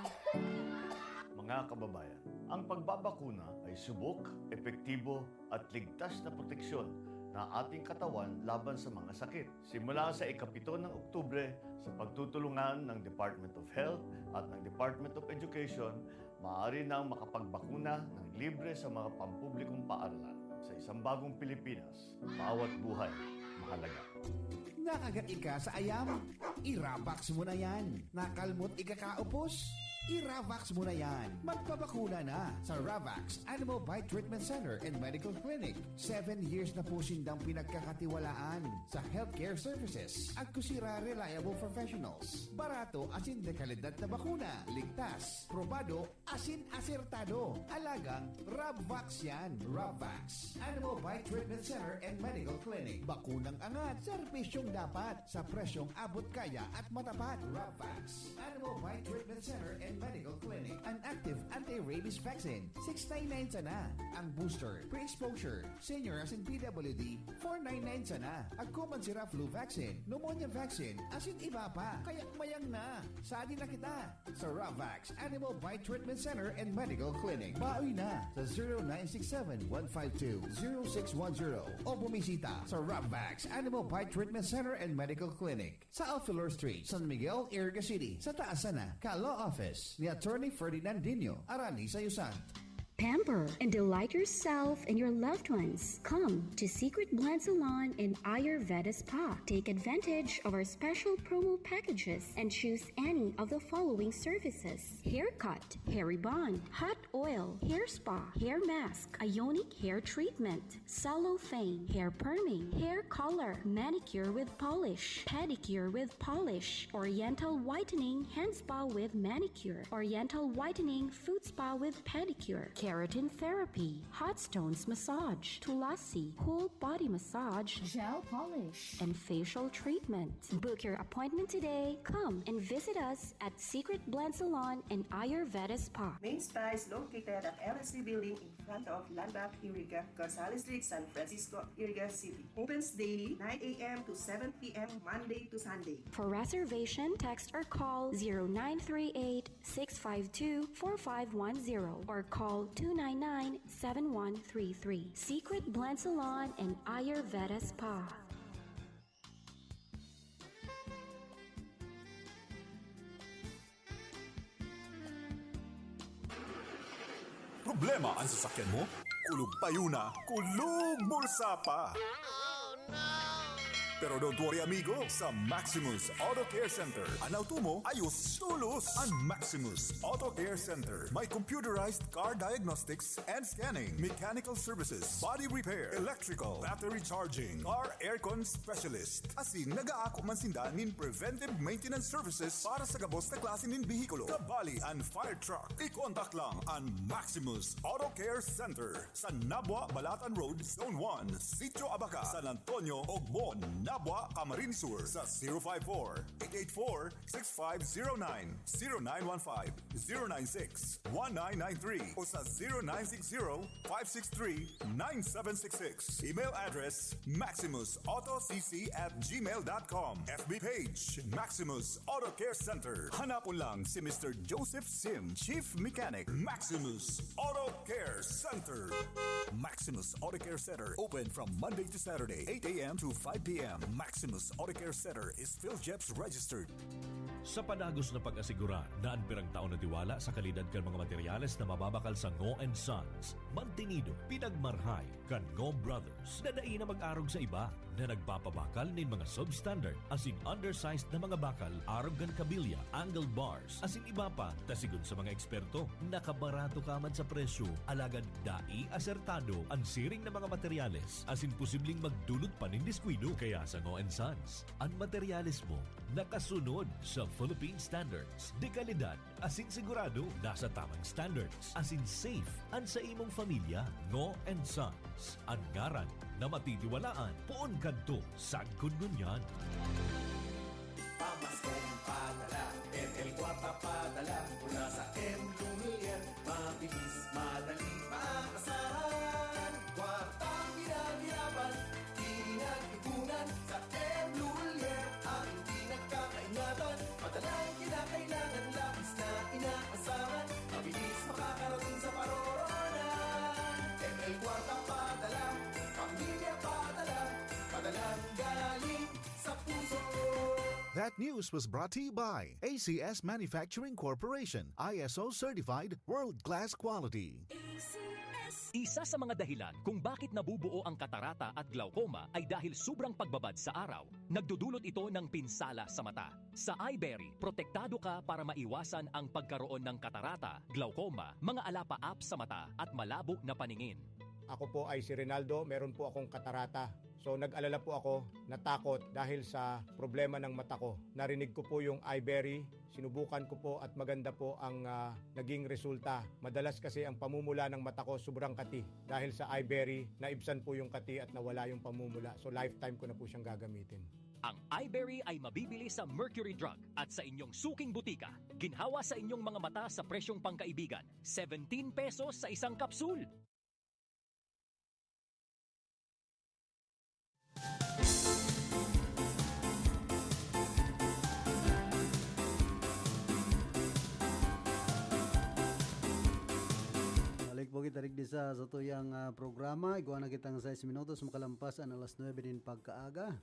Mga kababayan, ang pagbabakuna ay subok, epektibo at ligtas na proteksyon na ating katawan laban sa mga sakit. Simula sa ikapito ng Oktubre, sa pagtutulungan ng Department of Health at ng Department of Education, maaari nang makapagbakuna ng libre sa mga pampublikong paaralan. Sa isang bagong Pilipinas, bawat buhay mahalaga. Nakagat ika sa ayam? Iravax mo na yan. Nakalmot ika kaupos? Iravax mo na yan. Magpabakuna na sa Ravax Animal Bite Treatment Center and Medical Clinic. Seven years na po sindang pinagkakatiwalaan sa healthcare services. Agkusira reliable professionals. Barato asin dekalidad na bakuna. Ligtas, probado, asin asertado. Alagang Rabvax yan. Rabvax Animal Bite Treatment Center and Medical Clinic. Bakunang angat, serbisyong dapat, sa presyong abot kaya at matapat. Rabvax Animal Bite Treatment Center and Medical Clinic. An active anti-rabies vaccine, six nine nine sana. Ang booster, pre-exposure, senior asin P W D, four nine nine sana. Agko man sira flu vaccine, pneumonia vaccine, asin iba pa. Kaya mayang na. Sadi na kita sa Ravax Animal Bite Treatment Center and Medical Clinic. Baoy na sa zero nine six seven one five two zero six one zero o bumisita sa Ravax Animal Bite Treatment Center and Medical Clinic sa Alfilor Street, San Miguel, Iriga City, sa taas sana ka Law Office ni Attorney Ferdinand Dino, Arani sa Yusan. Pamper and delight yourself and your loved ones. Come to Secret Blend Salon and Ayurveda Spa. Take advantage of our special promo packages and choose any of the following services: haircut, hair rebond, hot oil, hair spa, hair mask, ionic hair treatment, cellophane, hair perming, hair color, manicure with polish, pedicure with polish, oriental whitening, hand spa with manicure, oriental whitening, foot spa with pedicure, keratin therapy, hot stones massage, tulasi, whole body massage, gel polish, and facial treatment. Book your appointment today. Come and visit us at Secret Blend Salon and Ayurveda Spa. Main Spa is located at L S C Building in front of Landmark Iriga, Gonzales Street, San Francisco, Iriga City. Opens daily nine a.m. to seven p.m. Monday to Sunday. For reservation, text or call zero nine three eight, six five two, four five one zero or call two nine nine, seven one three three. Secret Blend Salon and Ayurveda Spa. Problema an sasakyan mo? Kulog payo na, kulog bulsa pa! Pero don't worry, amigo. Sa Maximus Auto Care Center, an auto mo ayos tolos. An Maximus Auto Care Center may computerized car diagnostics and scanning, mechanical services, body repair, electrical, battery charging, car aircon specialist. Asin nagaako man sinda nin preventive maintenance services para sa gabos na klase nin behikulo, kabali an fire truck. I-contact lang an Maximus Auto Care Center sa Nabua, Balatan Road, Zone one, Sitio Abaca, San Antonio, Ogmon, Abwa, Camarines Sur sa zero five four, eight eight four, six five zero nine, zero nine one five, zero nine six, one nine nine three o sa zero nine six zero, five six three, nine seven six six. Email address, maximus auto c c at gmail dot com. F B page, Maximus Auto Care Center. Hanapon lang si Mister Joseph Sim, Chief Mechanic, Maximus Auto Care Center. Maximus Auto Care Center, open from Monday to Saturday, eight a m to five p m. Maximus Auto Care Center is PhilGEPS registered. Sa padagos na pag-asigurar na an pirang taon na tiwala sa kalidad kan mga materyales na mababakal sa Ngo and Sons, mantinido, pinagmarhay kan Ngo Brothers na dai na mag-arog sa iba, na nagpapabakal nin mga substandard asin undersized na mga bakal, arog kan kabilya, angled bars, asin iba pa, ta sigon sa mga eksperto, nakabarato ka man sa presyo, alagad dai asertado an siring na mga materyales, asin posibleng magdulot pa nin diskuido. Kaya sa Ngo and Sons, an materyales mo nakasunod sa Philippine standards de kalidad, asin sigurado nasa tamang standards, asin safe an sa imong pamilya. Ngo and Sons, an ngaran na matitiwalaan poon kadto sagkod ngunyan. Pamaskong padala, M L Kwarta padala, mula sa M Lumiere, mabilis, madali, maasahan. Kwartang pinaghirapan, pinag-ipunan, sa M Lumiere, aking pinagkakaingatan. Madalang kinakailangan, labis na inaasahan, mabilis makakarating sa paroroonan. M L Kwarta padala, pamilya padala, padalang galing sa puso. That news was brought to you by A C S Manufacturing Corporation, I S O certified, world-class quality. Isa sa mga dahilan kung bakit nabubuo ang katarata at glaucoma ay dahil sobrang pagbabad sa araw. Nagdudulot ito ng pinsala sa mata. Sa Eyeberry, protektado ka para maiwasan ang pagkaroon ng katarata, glaucoma, mga alapaap sa mata, at malabo na paningin. Ako po ay si Rinaldo, meron po akong katarata. So, nag-alala po ako, natakot dahil sa problema ng mata ko. Narinig ko po yung Eyeberry, sinubukan ko po at maganda po ang, ah, naging resulta. Madalas kasi ang pamumula ng mata ko sobrang kati. Dahil sa Eyeberry, naibsan po yung kati at nawala yung pamumula. So, lifetime ko na po siyang gagamitin. Ang Eyeberry ay mabibili sa Mercury Drug at sa inyong suking butika. Ginhawa sa inyong mga mata sa presyong pangkaibigan, seventeen pesos sa isang kapsul. Balik po kita digdi sa satuyang, ah, programa. Igwa na kitang sais minutos makalampas an alas nuebe nin pagkaaga.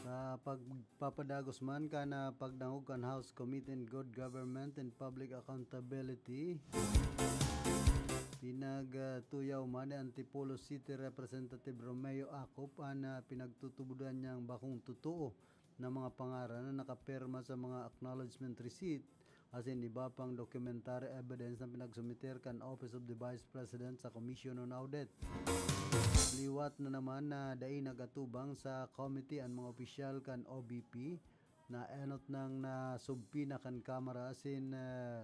Sa pagpapadagos man kan, ah, pagdangog kan House Committee on Good Government and Public Accountability, pinagtuyaw man ni Antipolo City Representative Romeo Acop an, ah, pinagtutubodan niyang bakong totoo na mga pangaran na nakapirma sa mga acknowledgement receipt asin iba pang documentary evidence na pinagsumiter kan Office of the Vice President sa Commission on Audit. Liwat na naman na dai nag-atubang sa committee an mga opisyal kan O V P, na enot nang nasubpina kan Kamara asin, ah,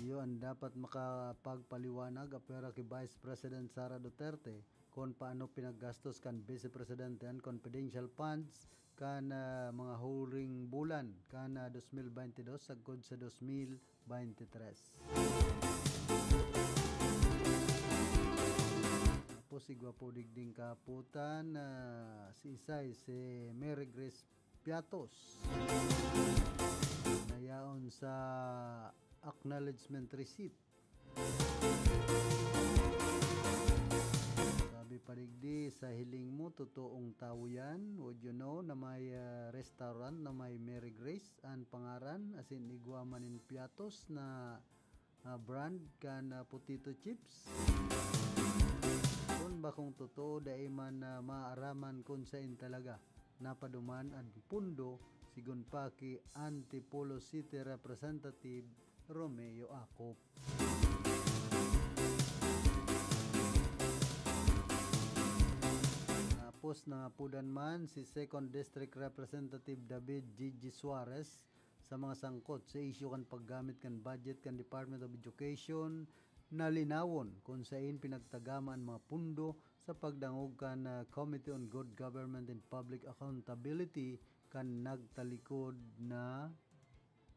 iyo an dapat makapagpaliwanag apwera ki Vice President Sara Duterte kun paano pinaggastos kan Vice Presidente an confidential funds kan, ah, mga huring bulan kan, ah, dos mil baynte dos sagkod sa dos mil baynte tres. Tapos igwa po digding kaputan na si Isay, si Mary Grace Piatos, na yaon sa acknowledgement receipt. Sabi pa digdi, sa hiling mo, totoong tawo yan? Would you know na may, ah, restaurant na may Mary Grace an pangaran, asin igwa man nin Piatos na, ah, brand kan, ah, potato chips? Kun bakong totoo, dai man, ah, maaraman kun sain talaga napaduman an pundo, sigon pa ki Antipolo City Representative Romeo Acop. Tapos nangapodan man si Second District Representative David Gigi Suarez sa mga sangkot sa isyu kan paggamit kan budget kan Department of Education na linawon kun sain pinagtagama an mga pundo sa pagdangog kan, ah, Committee on Good Government and Public Accountability kan nagtalikod na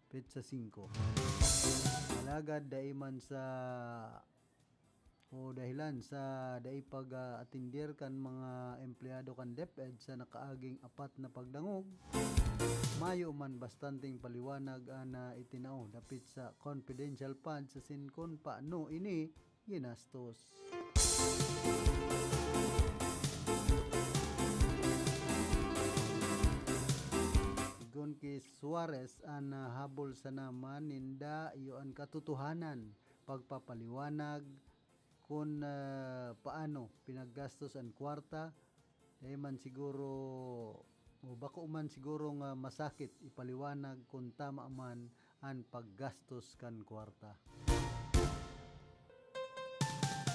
petsa singko. Alagad dai man sa, o dahilan sa dai pag-atender kan mga empleyado kan DepEd sa nakaaging apat na pagdangog, mayo man bastanteng paliwanag an, ah, itinao dapit sa confidential funds asin kun paano ini ginastos. Sigon ki Suarez, an, ah, habol sana man ninda iyo an katotohanan, pagpapaliwanag kun, ah, paano pinaggastos an kwarta. Dai man siguro, o bako man siguro nga masakit ipaliwanag kun tama man an paggastos kan kwarta.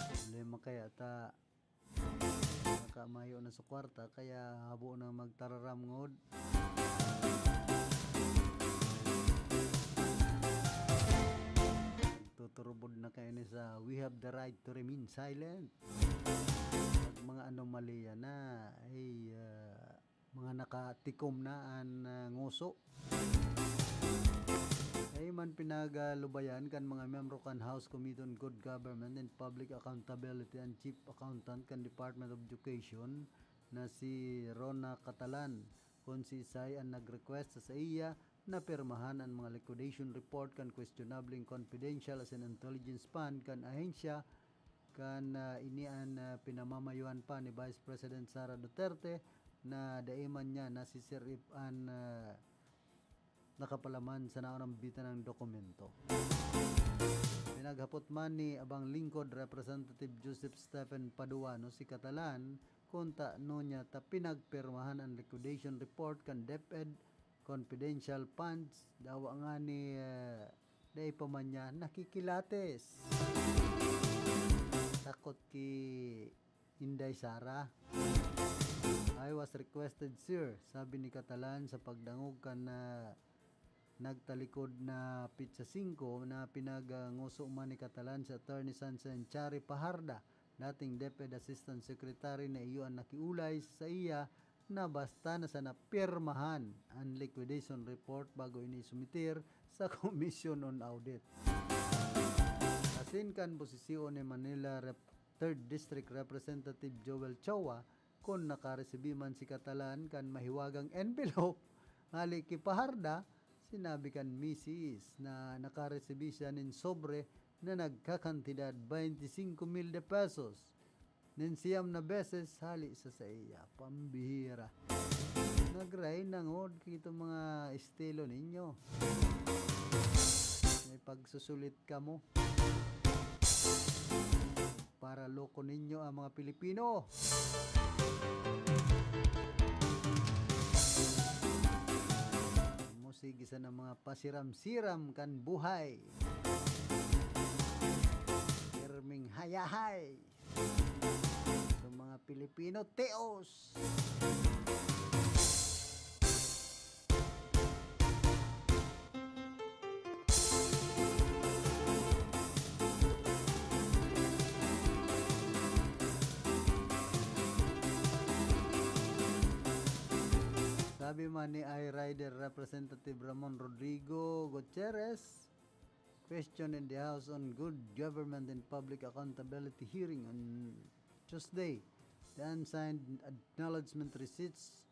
Problema kaya ta, nakamayo na sa kwarta, kaya habo na magtararam ngod. Nagtuturubod na kayo ni sa "We have the right to remain silent." Pag mga anomalya na, ay, ah, mga nakatikom na an, ah, nguso. Dai man pinagalubayan kan mga miyembro kan House Committee on Good Government and Public Accountability an Chief Accountant kan Department of Education na si Rona Catalan, kun siisay an nag-request sa saiya na pirmahan an mga liquidation report kan questionableng confidential asin intelligence fund kan ahensya, kan, ah, ini an, ah, pinamamayuhan pa ni Vice President Sara Duterte na dai man niya nasisirip an, ah, nakapalaman sa naorambitan ng dokumento. Pinaghapot man ni Abang Lingkod Representative Joseph Stephen Paduano si Catalan kun tano niya ta pinagpirmahan an liquidation report kan DepEd confidential funds, dawa ngani, eh, dai pa man niya nakikilates. Takot ki Inday Sara. "I was requested, sir," sabi ni Catalan sa pagdangog kan, ah, nagtalikod na petsa singko na pinagnguso man ni Catalan si Attorney Sunshine Chari Paharda, dating DepEd Assistant Secretary, na iyo an nakiolay sa iya na basta na sana pirmahan an liquidation report bago ini isumiter sa Commission on Audit. Asin kan posisyon ni Manila Rep-, Third District Representative Joel Choa, kun nakaresibi man si Catalan kan mahiwagang envelope hali ki Paharda, sinabi kan misis na nakaresibi siya nin sobre na nagkakantidad baynte singko mil de pesos nin siyam na beses hali sa saiya. Pambihira. Nagray nangod kito mga estilo ninyo. May pagsusulit kamo. Para loko ninyo ang mga Pilipino. Musigi sa mga pasiram-siram kan buhay. Pirming hayahay. Mga Pilipino, teos! Sabi man ni I-Rider Representative Ramon Rodrigo Gutierrez, question in the House on good government and public accountability hearing on Tuesday. The unsigned acknowledgement receipts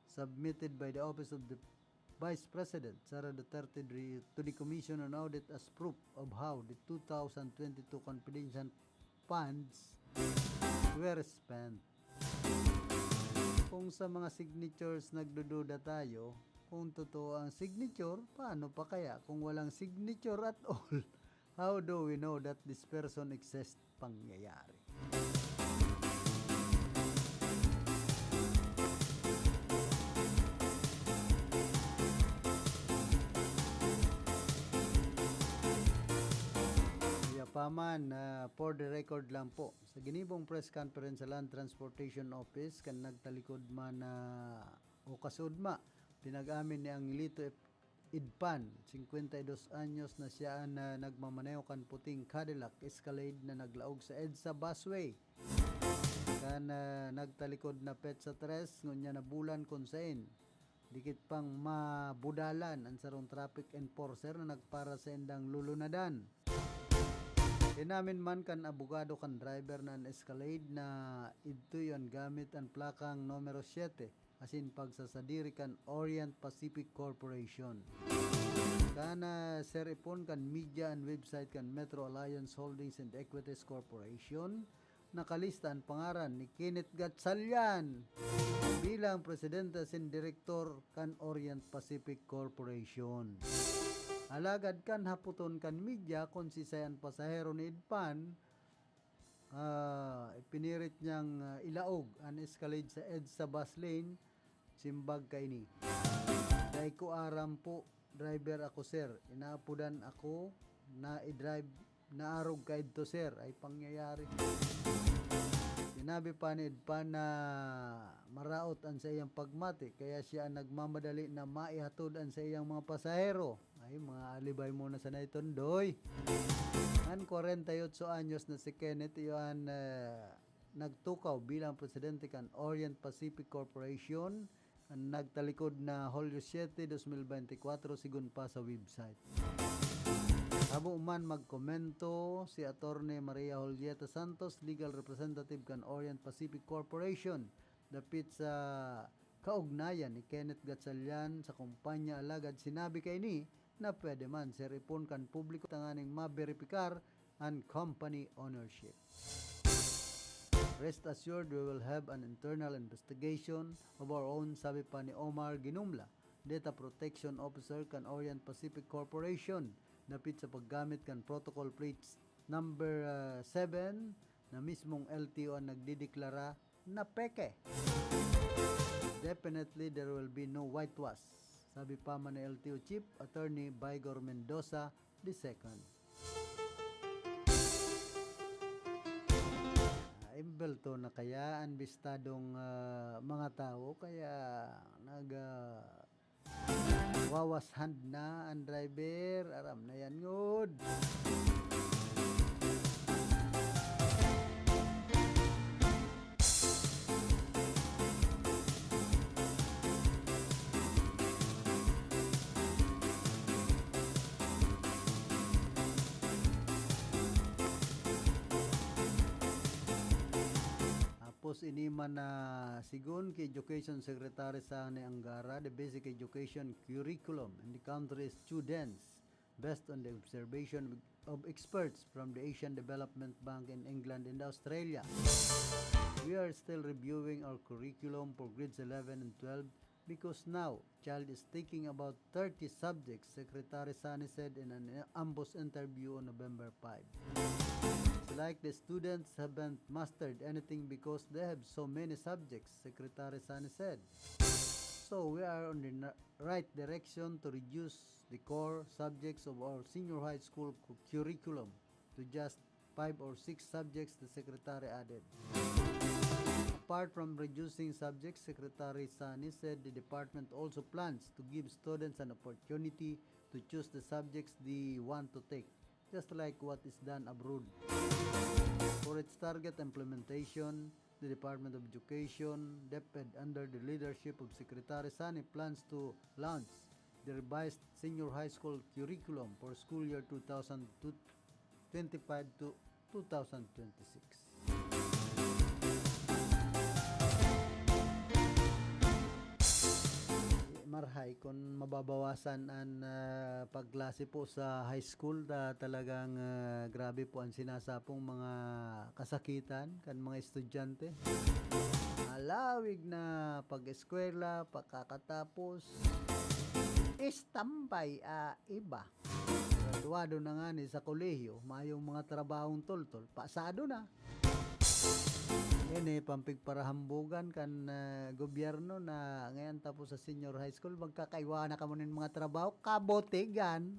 submitted by the Office of the Vice President, Sara Duterte, to the Commission on Audit as proof of how the two thousand twenty-two confidential funds were spent. Kung sa mga signatures nagdududa tayo, kung totoo ang signature, paano pa kaya kung walang signature at all? How do we know that this person exists? Pangyayari. Kaya pa man, ah, for the record lang po, sa ginibong press conference sa Land Transportation Office, kan nagtalikod man na o kasudma, pinag-amin ni Angelito F. Idpan, singkwenta y dos anyos, na siya an, ah, nagmamaneho kan puting Cadillac Escalade na naglaog sa EDSA busway. Kan, ah, nagtalikod na petsa tres, ngunyan na bulan kun saen, dikit pang mabudalan an sarong traffic enforcer na nagpara sa indang lulunadan. Inamin man kan abogado kan driver na an Escalade na idtoy an gamit an plakang numero siyete, asin pagsasadiri kan Orient Pacific Corporation. Kan, ah, seripon kan media an website kan Metro Alliance Holdings and Equities Corporation, nakalista an pangaran ni Kenneth Gatchalian bilang presidente asin direktor kan Orient Pacific Corporation. Alagad kan hapoton kan media kun siisay an pasahero ni Idpan, ah, ipinirit niyang, ah, ilaog an Escalade sa EDSA bus lane, simbag kaini, "Dai ko aram po, driver ako, sir. Inaapodan ako na i-drive na arog kaidto, sir." Ay, pangyayari. Sinabi pa ni Idpan na maraot an saiyang pagmati, kaya siya an nagmamadali na maihatod an saiyang mga pasahero. Ay, mga alibay mo na sana iton, Doy. An kwarenta y otso anyos na si Kenneth, iyo an, eh, nagtukaw bilang presidente kan Orient Pacific Corporation, an nagtalikod na Hulyo siyete, dos mil bente kwatro, sigon pa sa website. Habo man magkomento si Attorney Maria Julieta Santos, legal representative kan Orient Pacific Corporation, dapit sa kaugnayan ni Kenneth Gatchalian sa kumpanya, alagad sinabi kaini na pwede man seripon kan publiko tanganing maberipikar an company ownership. "Rest assured, we will have an internal investigation of our own," sabi pa ni Omar Ginumla, Data Protection Officer kan Orient Pacific Corporation, dapit sa paggamit kan protocol plates number, ah, seven, na mismong L T O an nagdedeklara na peke. "Definitely, there will be no whitewash," sabi pa man ni L T O Chief Attorney Vigor Mendoza the second. Ah, imbelto na kaya an bistadong, ah, mga tawo, kaya nag, ah, wawas hand na an driver. Aram na yan, ngod. Tapos ini man na, sigon ki Education Secretary Sani Angara, the basic education curriculum in the country is students, based on the observation of experts from the Asian Development Bank in England and Australia. "We are still reviewing our curriculum for grades eleven and twelve because now child is taking about thirty subjects," Secretary Sani said in an ambush interview on November five. "It's like the students haven't mastered anything because they have so many subjects," Secretary Sani said. "So we are on the n-, right direction to reduce the core subjects of our senior high school cu-, curriculum to just five or six subjects," the secretary added. Apart from reducing subjects, Secretary Sani said the department also plans to give students an opportunity to choose the subjects they want to take, just like what is done abroad. For its target implementation, the Department of Education, DepEd, under the leadership of Secretary Sani, plans to launch the revised senior high school curriculum for school year two thousand twenty-five to two thousand twenty-six. Marhay kun mababawasan an, ah, pagklase po sa high school, ta-, talagang, ah, grabe po an sinasapong mga kasakitan kan mga estudyante. Halawig na pag-eskwela, pagkakatapos, istambay, ah, iba. Graduado na ngani sa kolehiyo, mayong mga trabahong toltol, pasado na. Ini, pampigparahambugan kan, ah, gobyerno na ngayon tapos sa senior high school, magkakaiwa na kamo nin mga trabaho, kabutigan,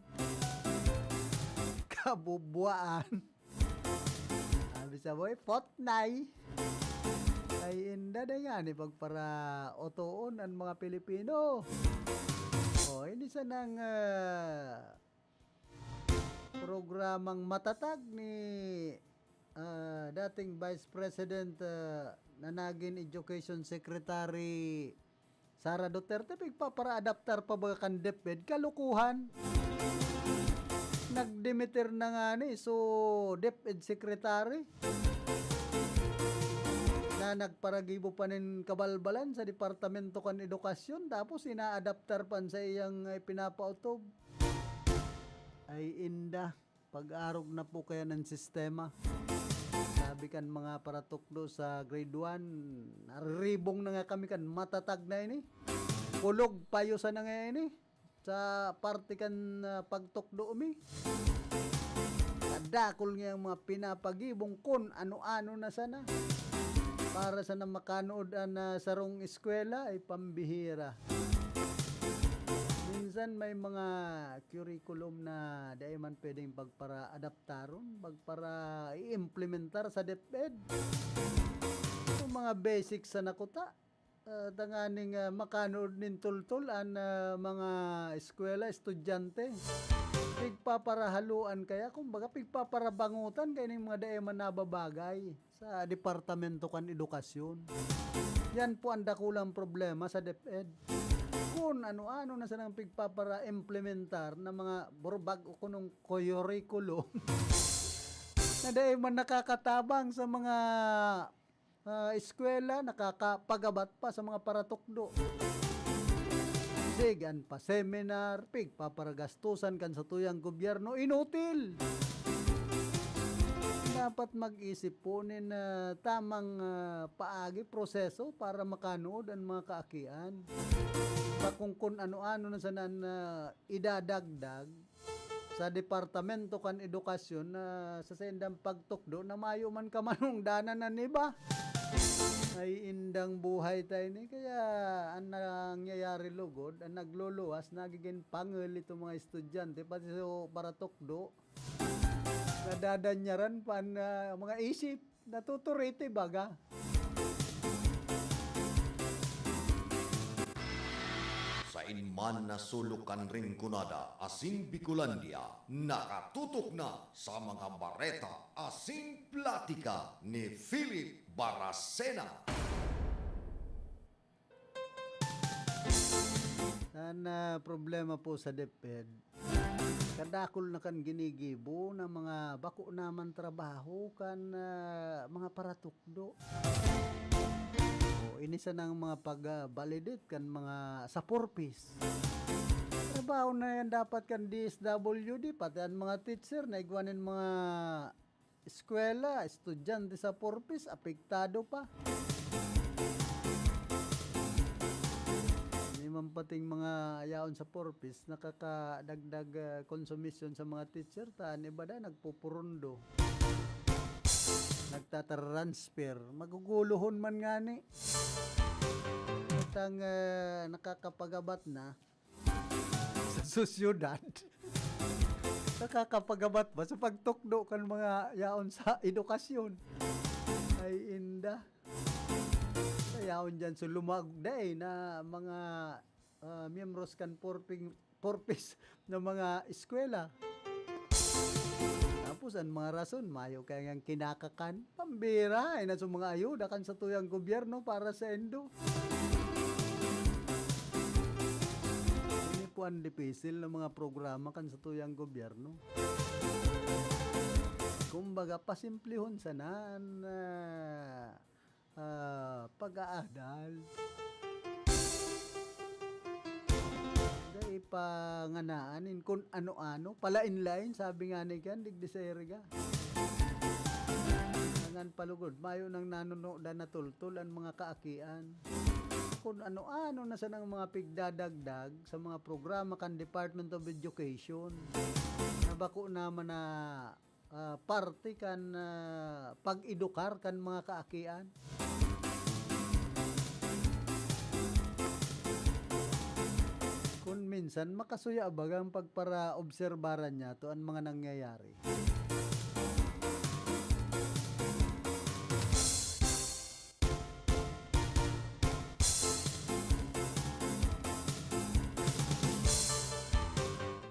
kabubwaan. Sabi sa boy, Fortnite. Ay, inda na yan, ipagparaotoon ang mga Pilipino. O, ini sanang, ah, programang matatag ni, ah, dating Vice President, ah, na naging Education Secretary Sara Duterte, pigpapara-adaptar pa baga kan DepEd? Kalokohan! Nagdimitir na ngani so DepEd Secretary na nagparagibo pa nin kabalbalan sa Departamento kan Edukasyon, tapos ina-adaptar pa an saiyang, eh, pinapautob. Ay, inda. Pag-arog na po kaya ng sistema. Sabi kan mga paratukdo sa grade one, nariribong na nga kami kan matatag na ini. Kulog payo sana nga ini sa parte kan, ah, pagtukdo mi. Kadakol nga ang mga pinapagibong kun ano-ano na sana. Para sana makanood an, ah, sarong eskwela ay pambihira. Minsan may mga curriculum na dai man pwedeng pagpara-adaptaron, pagpara-i-implementar sa DepEd. Yung mga basics sa nakuta, ah, tanganing, ah, makanood nin tultol an, ah, mga eskwela, estudyante. Pigpaparahaluan kaya, kumbaga, pigpaparabangutan kaya ning mga dai man nababagay sa Departamento kan Edukasyon. Yan po ang dakulang problema sa DepEd. Kun ano-ano na sanang pigpapara-implementar na mga burbag o kunong curriculum na dai man nakakatabang sa mga, ah, eskwela, nakakapagabat pa sa mga paratukdo. Sige, an pa-seminar, pigpaparagastusan kan satuyang gobyerno, inutil! Dapat mag-isip po nin, ah, tamang, ah, paagi, proseso para makanood an mga kaakian. Bakong kun ano-ano na sana an, ah, idadagdag sa Departamento kan Edukasyon na sa saindang pagtukdo na mayo man kamanungdanan an iba. Ay, indang buhay ta ini. Kaya an nangyayari lugod, an nagluluwas, nagigin pangil itong mga estudyante, pati sa paratukdo. Nadadanyaran pa an, ah, mga isip, natuturiti baga. Sain man na sulok kan Rinconada asin Bicolandia, nakatutok na sa mga bareta asin platika ni Philip Baracena. An, ah, problema po sa DepEd, kadakul na kan ginigibo na mga bako naman trabaho kan, ah, mga paratukdo. O, ini sanang mga pag, ah, validate kan mga sa four Ps. Trabaho na yan dapat kan D S W D, pati an mga teacher na igwa nin mga eskwela, estudyante sa four Ps, apektado pa. Ini man pating mga yaon sa four Ps, nakakadagdag, ah, konsumisyon sa mga teacher, ta an iba da nagpupurundo. Nagtatransfer. Maguguluhon man ngani. Itang, ah, nakakapagabat na, sa sosyedad. Nakakapagabat ba sa pagtukdo kan mga yaon sa edukasyon? Ay, inda. yaon diyan sa lumagday na mga, ah, miyembros kan porping-, porpis na mga eskwela. Tapos, ang mga rason, mayo kaya ngang kinakakan. Pambira, ay na sa mga ayuda kan satuyang gobyerno para sa indo. Ini po ang dipisil na mga programa kan satuyang gobyerno. Kumbaga, pasimplihon sana an, ah, ah, pag-aadal. Dai pa nganaan nin kun ano-ano, palain-lain, sabi nga ni kan, digdi sa iriga. Ngan palugod, mayo nang nanunodan na tultol an mga kaakian. Kun ano-ano na sanang mga pigdadagdag sa mga programa kan Department of Education na bako naman na, ah, parte kan, ah, pag-edukar kan mga kaakian. Kun minsan, makasuya bagang pagparaobserbaran niyato an mga nangyayari.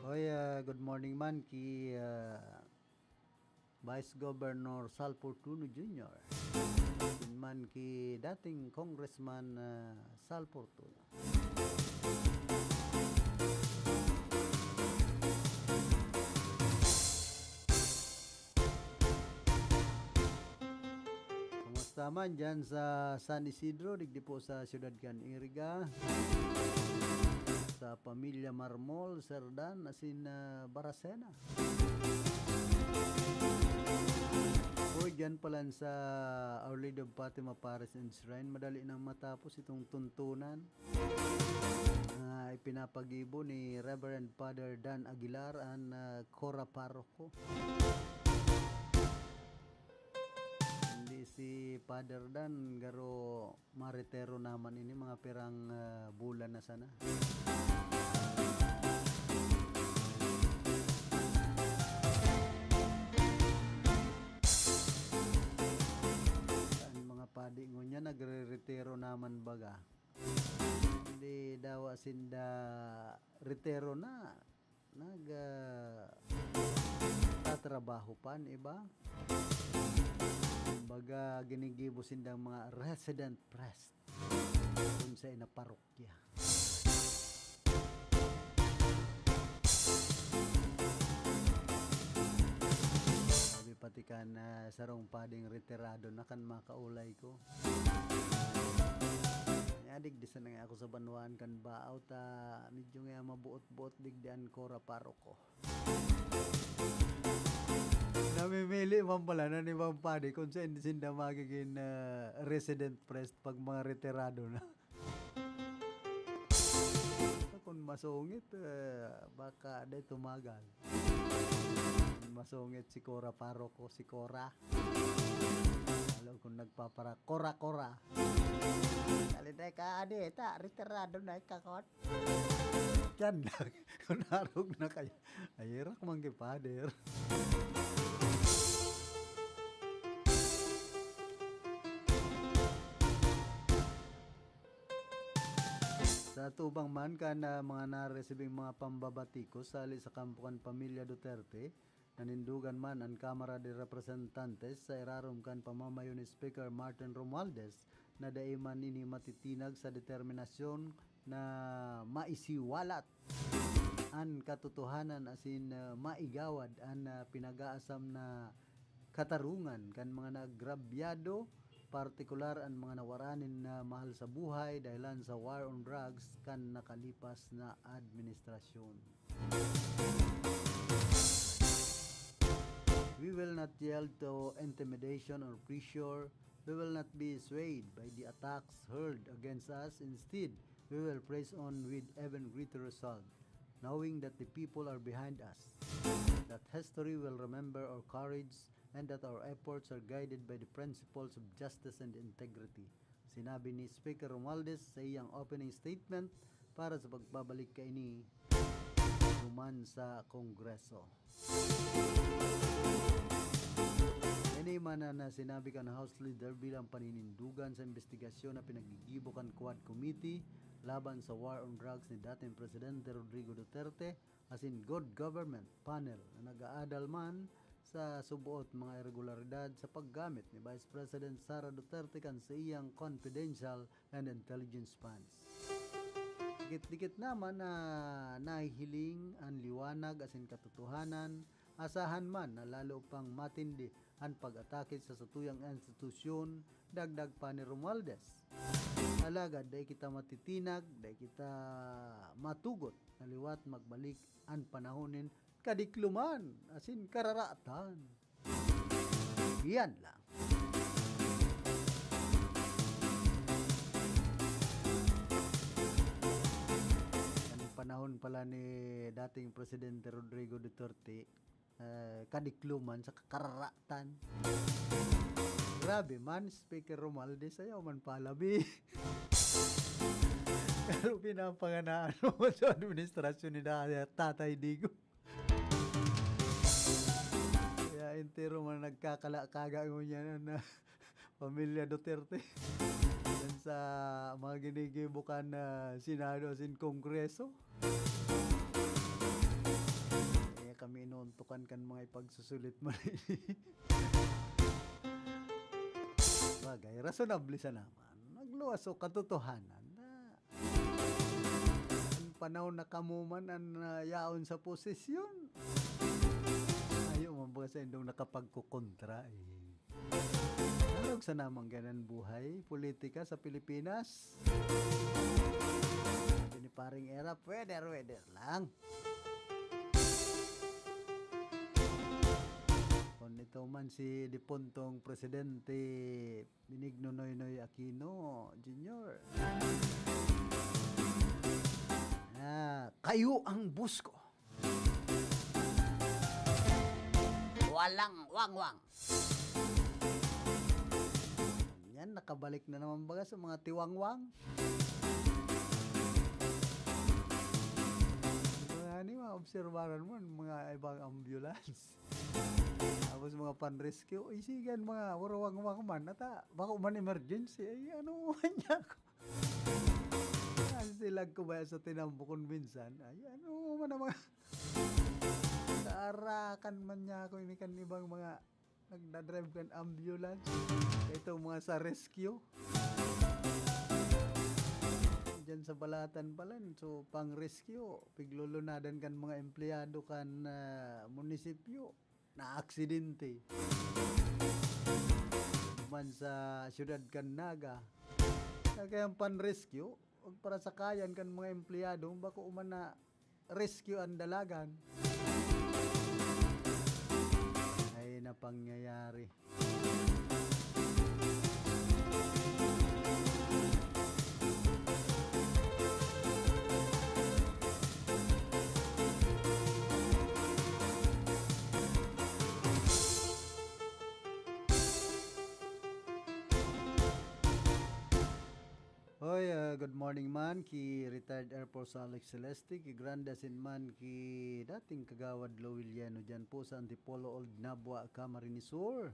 Oy, ah, good morning man ki, ah, Vice Governor Sal Fortuno Junior. Asin man ki dating Congressman, ah, Sal Fortuno. Kumusta man diyan sa San Isidro, digdi po sa siyudad kan Iriga? Sa pamilya Marmol, Serdan, asin, ah, Baracena. O, diyan palan sa Our Lady of Fatima Parish and Shrine, madali nang matapos itong tuntunan. Ah, ipinapagibo ni Reverend Father Dan Aguilar an, ah, Cora Paroko. Hindi si Father Dan, garo maretiro naman ini, mga pirang, ah, bulan na sana. An mga padi ngunyan nagreretiro naman baga. Hindi dawa sinda retiro na. Nag, ah, tatrabaho pa an iba. Kumbaga, ginigibo sindang mga resident priest kun saen na parokya. Sabi pati kan, ah, sarong pading retirado na kan makaulay ko. Nya digdi sana ngaya ako sa banwaan kan Baaw ta medyo ngaya mabuot-buot digdi an Cora Paroko. Namimili man pala na ni Ma'am Padi kung saan sinda magiging, ah, resident priest pag mga retirado na. Kung masungit, eh, baka di tumagal. Masungit si Cora Paroko, si Cora. Lalo kung nagpapara-, Cora, Cora. Dali na ka, adi, ta, retirado na ka, kot. Yan lang. Kung narog na kayo. Ay, irak man kay Father. Sa atubang man kan, ah, mga naresibing mga pambabatikos hali sa kampo kan pamilya Duterte, nanindogan man an Kamara de Representantes sa irarom kan pamamayo ni Speaker Martin Romualdez na dai man ini matitinag sa determinasyon na maisiwalat an katotohanan asin, ah, maigawad an, ah, pinag-aasam na katarungan kan mga naagrabyado, partikular an mga nawaran nin, ah, mahal sa buhay dahelan sa war on drugs kan nakalipas na administrasyon. We will not yield to intimidation or pressure. We will not be swayed by the attacks hurled against us. Instead, we will press on with even greater resolve, knowing that the people are behind us, that history will remember our courage, and that our efforts are guided by the principles of justice and integrity. Sinabi ni Speaker Romualdez sa iyang opening statement para sa pagbabalik kaini duman sa Kongreso. Yan Tema na, na sinabi kan House Leader bilang paninindugan sa imbestigasyon na pinaggigibo kan Quad Committee laban sa war on drugs ni dating Presidente Rodrigo Duterte asin Good Government Panel na nag-aadal man sa suboot mga irregularidad sa paggamit ni Vice President Sara Duterte kan saiyang confidential and intelligence funds. Dikit-dikit naman na nahihiling an liwanag asin katotohanan, asahan man na lalo pang matindi an pag-atake sa satuyang institusyon, dagdag pa ni Romualdez. Alagad dai kita matitinag, dai kita matugot na liwat magbalik an panahon nin kadikloman asin kararatan. Iyan lang. Ang panahon pala ni dating Presidente Rodrigo Duterte, eh, kadikloman sa kakararatan. Grabe man, Speaker Romualdez, ayaw man palabi. Pero pinapanganaan mo sa administrasyon ni da-, Tatay Digong. Kaya entero man nagkakalakaga ngunyan na pamilya Duterte. Yan sa mga ginigibo kan, ah, Senado asin Kongreso. Kaya kami inuntukan kan mga ipagsusulit man. Bagay, rasonable sa naman. Nagluwas o katotohanan na ang panahon na kamo man an, ah, yaon sa posisyon. Ayaw man baga saindong nakapagkokontra, eh. Ano sa namang ganan buhay, politika sa Pilipinas? Sabi ni Paring Era, pwede, pwede lang. Kung ito man si dipuntong Presidente Benigno Noynoy Aquino Junior. Ah, kayo ang boss ko. Walang wangwang. Yan, nakabalik na naman baga sa mga tiwangwang. Mga ano, maobserbaran mo, mga ibang ambulance. Tapos mga pan-rescue, isigan mga warawangwang man, ata, bako man emergency, ay ano man niya ako. Kasi silag ko ba sa tinambo kun minsan, ay ano man ang mga, kaarakan man niya ako, ini kan ibang mga nagdadrive kan ambulance. Itong mga sa rescue. Diyan sa Balatan pala, so pang rescue, piglulunadan kan mga empleyado kan, ah, munisipyo. Naaksidente. Man sa siyudad kan Naga. Kaya ang pan-rescue, ug para sakayan kan mga empleyado, bako man na rescue ang dalagan. Ay, na pangyayari. Hoy, ah, good morning man ki retired Air Force Alex Celeste, ki Grande asin man ki dating Kagawad Lowiliano diyan po sa Antipolo, Old Nabua, Camarines Sur.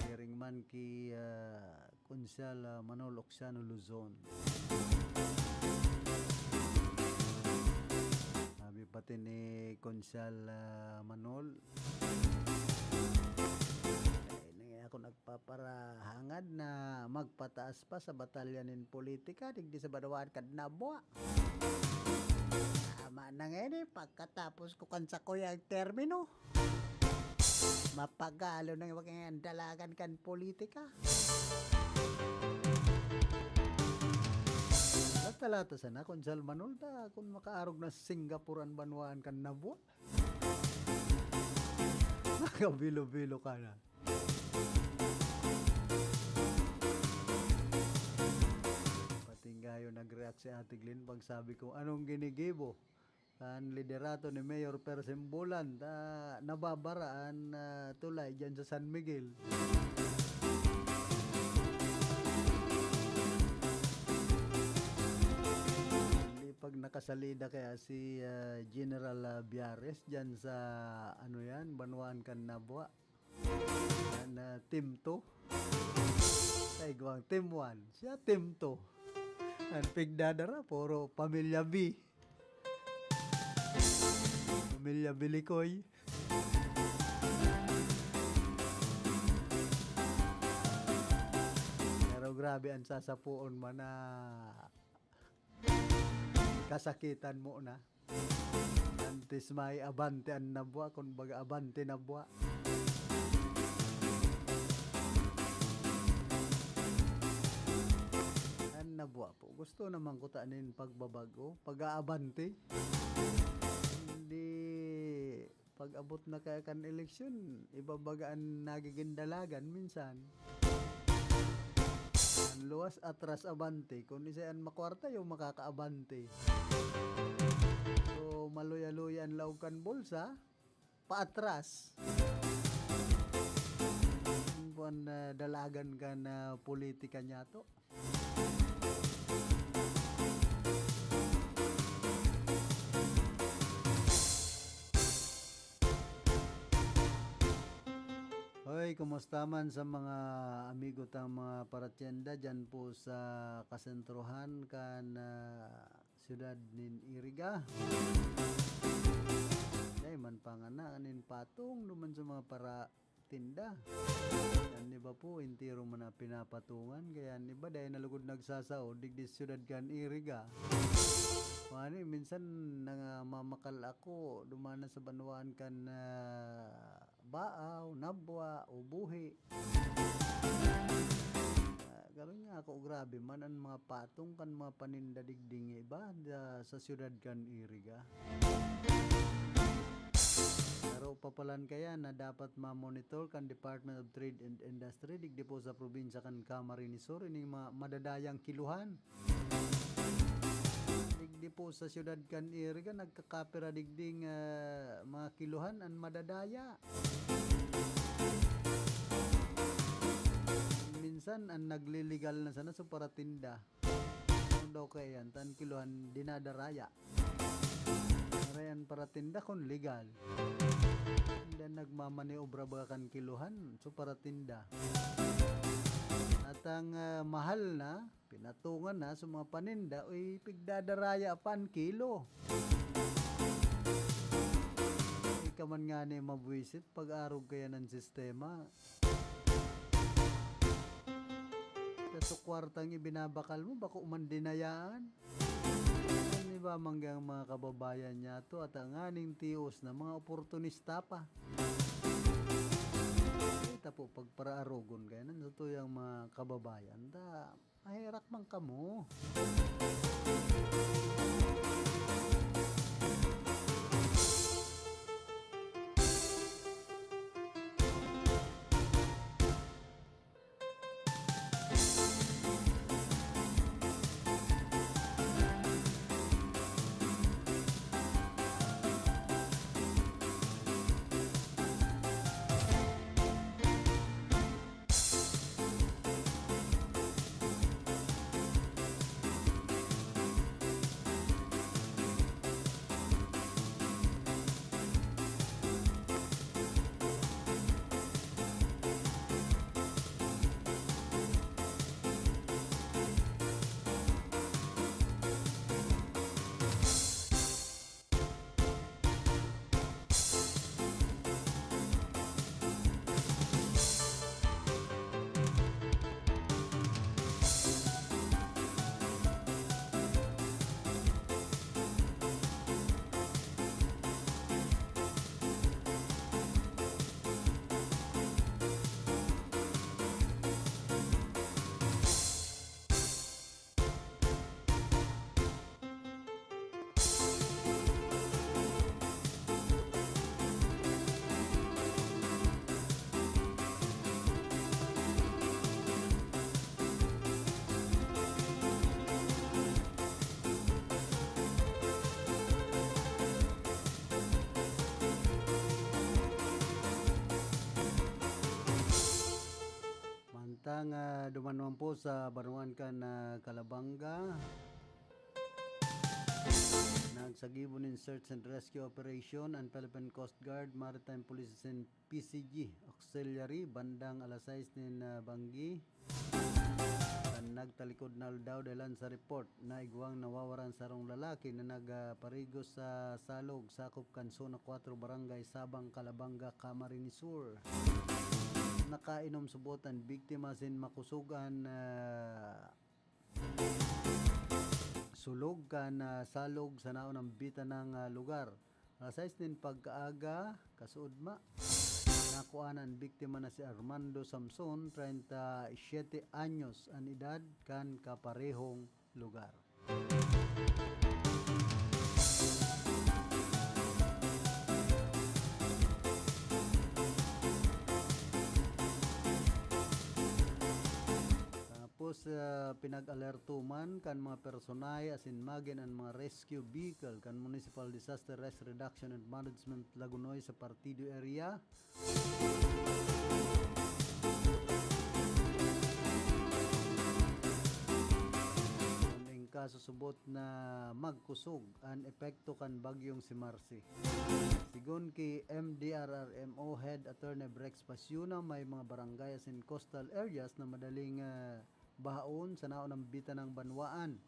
Siring man ki, ah, Konsehal, ah, Manol Oxiano Luzon. Sabi pati ni Konsehal, ah, Manol, ay, nang ako nagpaparahangad na magpataas pa sa batalya nin politika, digdi sa banwaan kan Nabua. Tama na ngayon eh, pagkatapos ko kan sakuyang termino. Mapagalo nang maging dalagan kan politika. Lata-lata sana, Konsehal Manol, ta kun makaarog na Singapore an banwaan kan Nabua. Nakabilo-bilo ka na. Pati ngayon nag-react si Ate Glenn pag sabi ko, "Anong ginigibo?" An liderato ni Mayor Persimbulan, ta nababara an, ah, tulay diyan sa San Miguel. Hindi pag nakasalida kaya si, ah, General, ah, Biares diyan sa, ano yan, banwaan kan Nabua. An, ah, team two. Sa igwang team one, siya team two. An pigdadara, puro pamilya B. Pamilya Bilikoy. Pero grabe an sasapoon man na kasakitan mo na. Antes may abante an nabwa, kun baga abante nabwa. An nabwa po, gusto naman ko ta nin pagbabago, pag-aabante. Hindi, pag-abot na kaya kan eleksyon, iba baga an nagiging dalagan minsan. An luwas, atras abante. Kun isay an makwarta, yung makakaabante. So, maluya-luya an laog kan bulsa, paatras. Yan po an, ah, dalagan kan, ah, politika niyato. Hoy, kumusta man sa mga amigo tang mga paratyenda dyan po sa kasentrohan kan, ah, siyudad nin Iriga? Dai man pangana nin patong duman sa mga paratinda. An iba po, entero man na pinapatungan, kaya an iba dai na lugod nagsasao digdi sa siyudad kan Iriga. Wani, minsan nangamamakal ako, duman na sa banwaan kan, ah, Baaw, Nabwa, Ubuhi. Ah, garo nga ako, grabe man an mga patong kan mga paninda digdi nga iba da, sa siyudad kan Iriga. Garo pa palan kaya na dapat ma-monitor kan Department of Trade and Industry digdi po sa probinsya kan Camarines Sur ining mga madadayang kiluhan. Digdi po sa siyudad kan Iriga, nagkakapira digding, ah, mga kiluhan an madadaya. Minsan, an nagliligal na sana sa paratinda. Ano daw kaya yan? Tan kiluhan dinadaraya. Aray an paratinda kun legal. Then, nagmamaniobra baga kan kiluhan, so paratinda. At ang, ah, mahal na, pinatungan na, so mga paninda, uy, pigdadaraya pa an kilo. Di ka man ngani mabwisit pag-arog kaya ng sistema. Sa kwartang ibinabakal mo, bako man dinayaan. An iba man gayang mga kababayan niyato, at ang aning tios na mga oportunista pa. Kita po, pagparaarogon kaya nan sa tuyang mga kababayan, ta maherak man kamo. Mantang, ah, duman naman po sa banwaan kan, ah, Calabanga, na Nagsagibo nin search and rescue operation an Philippine Coast Guard, Maritime Police asin P C G Auxiliary bandang alas sais nin, ah, banggi. Kan nagtalikod na aldaw, dahelan sa report na igwang nawawaran sarong lalaki na nagparigos sa salog sakop kan Zona Cuatro, Barangay Sabang, Calabanga, Camarines Sur. Nakainom subot an biktima asin makosog an, ah, sulog kan, ah, salog sa naunambitan nang, ah, lugar. Alas sais nin pagkaaga, kasuodma, nakuha na an biktima na si Armando Samson, treinta y siete anyos an edad, kan kaparehong lugar. Tapos, ah, pinag-alerto man kan mga personahe asin magin an mga rescue vehicle kan Municipal Disaster Risk Reduction and Management Lagonoy sa Partido Area. Kun in kaso subot na magkusog an epekto kan bagyong si Marcy. Sigon ki M D R R M O Head Attorney Brex Pasiuna, may mga barangay asin coastal areas na madaling, ah, bahaon sa naunambitan nang banwaan.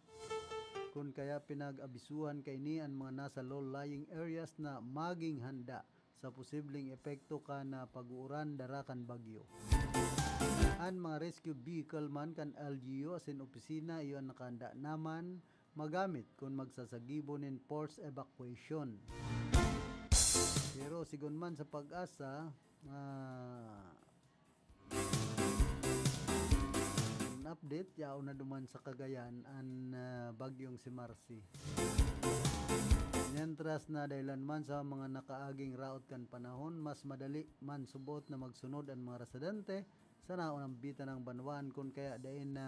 Kun kaya pinag-abisuhan kaini an mga nasa low-lying areas na maging handa sa posibleng epekto kan, ah, pag-uuran dara kan bagyo. An mga rescue vehicle man kan L G U asin opisina iyo an nakahanda naman magamit kun magsasagibo nin forced evacuation. Pero sigon man sa PAGASA, ah, an update, yaon na duman sa Cagayan an, ah, bagyong si Marcy. Mientras na dahelan man sa mga nakaaging raot kan panahon, mas madali man subot na magsunod an mga residente sa naunambitan nang banwaan kun kaya dai na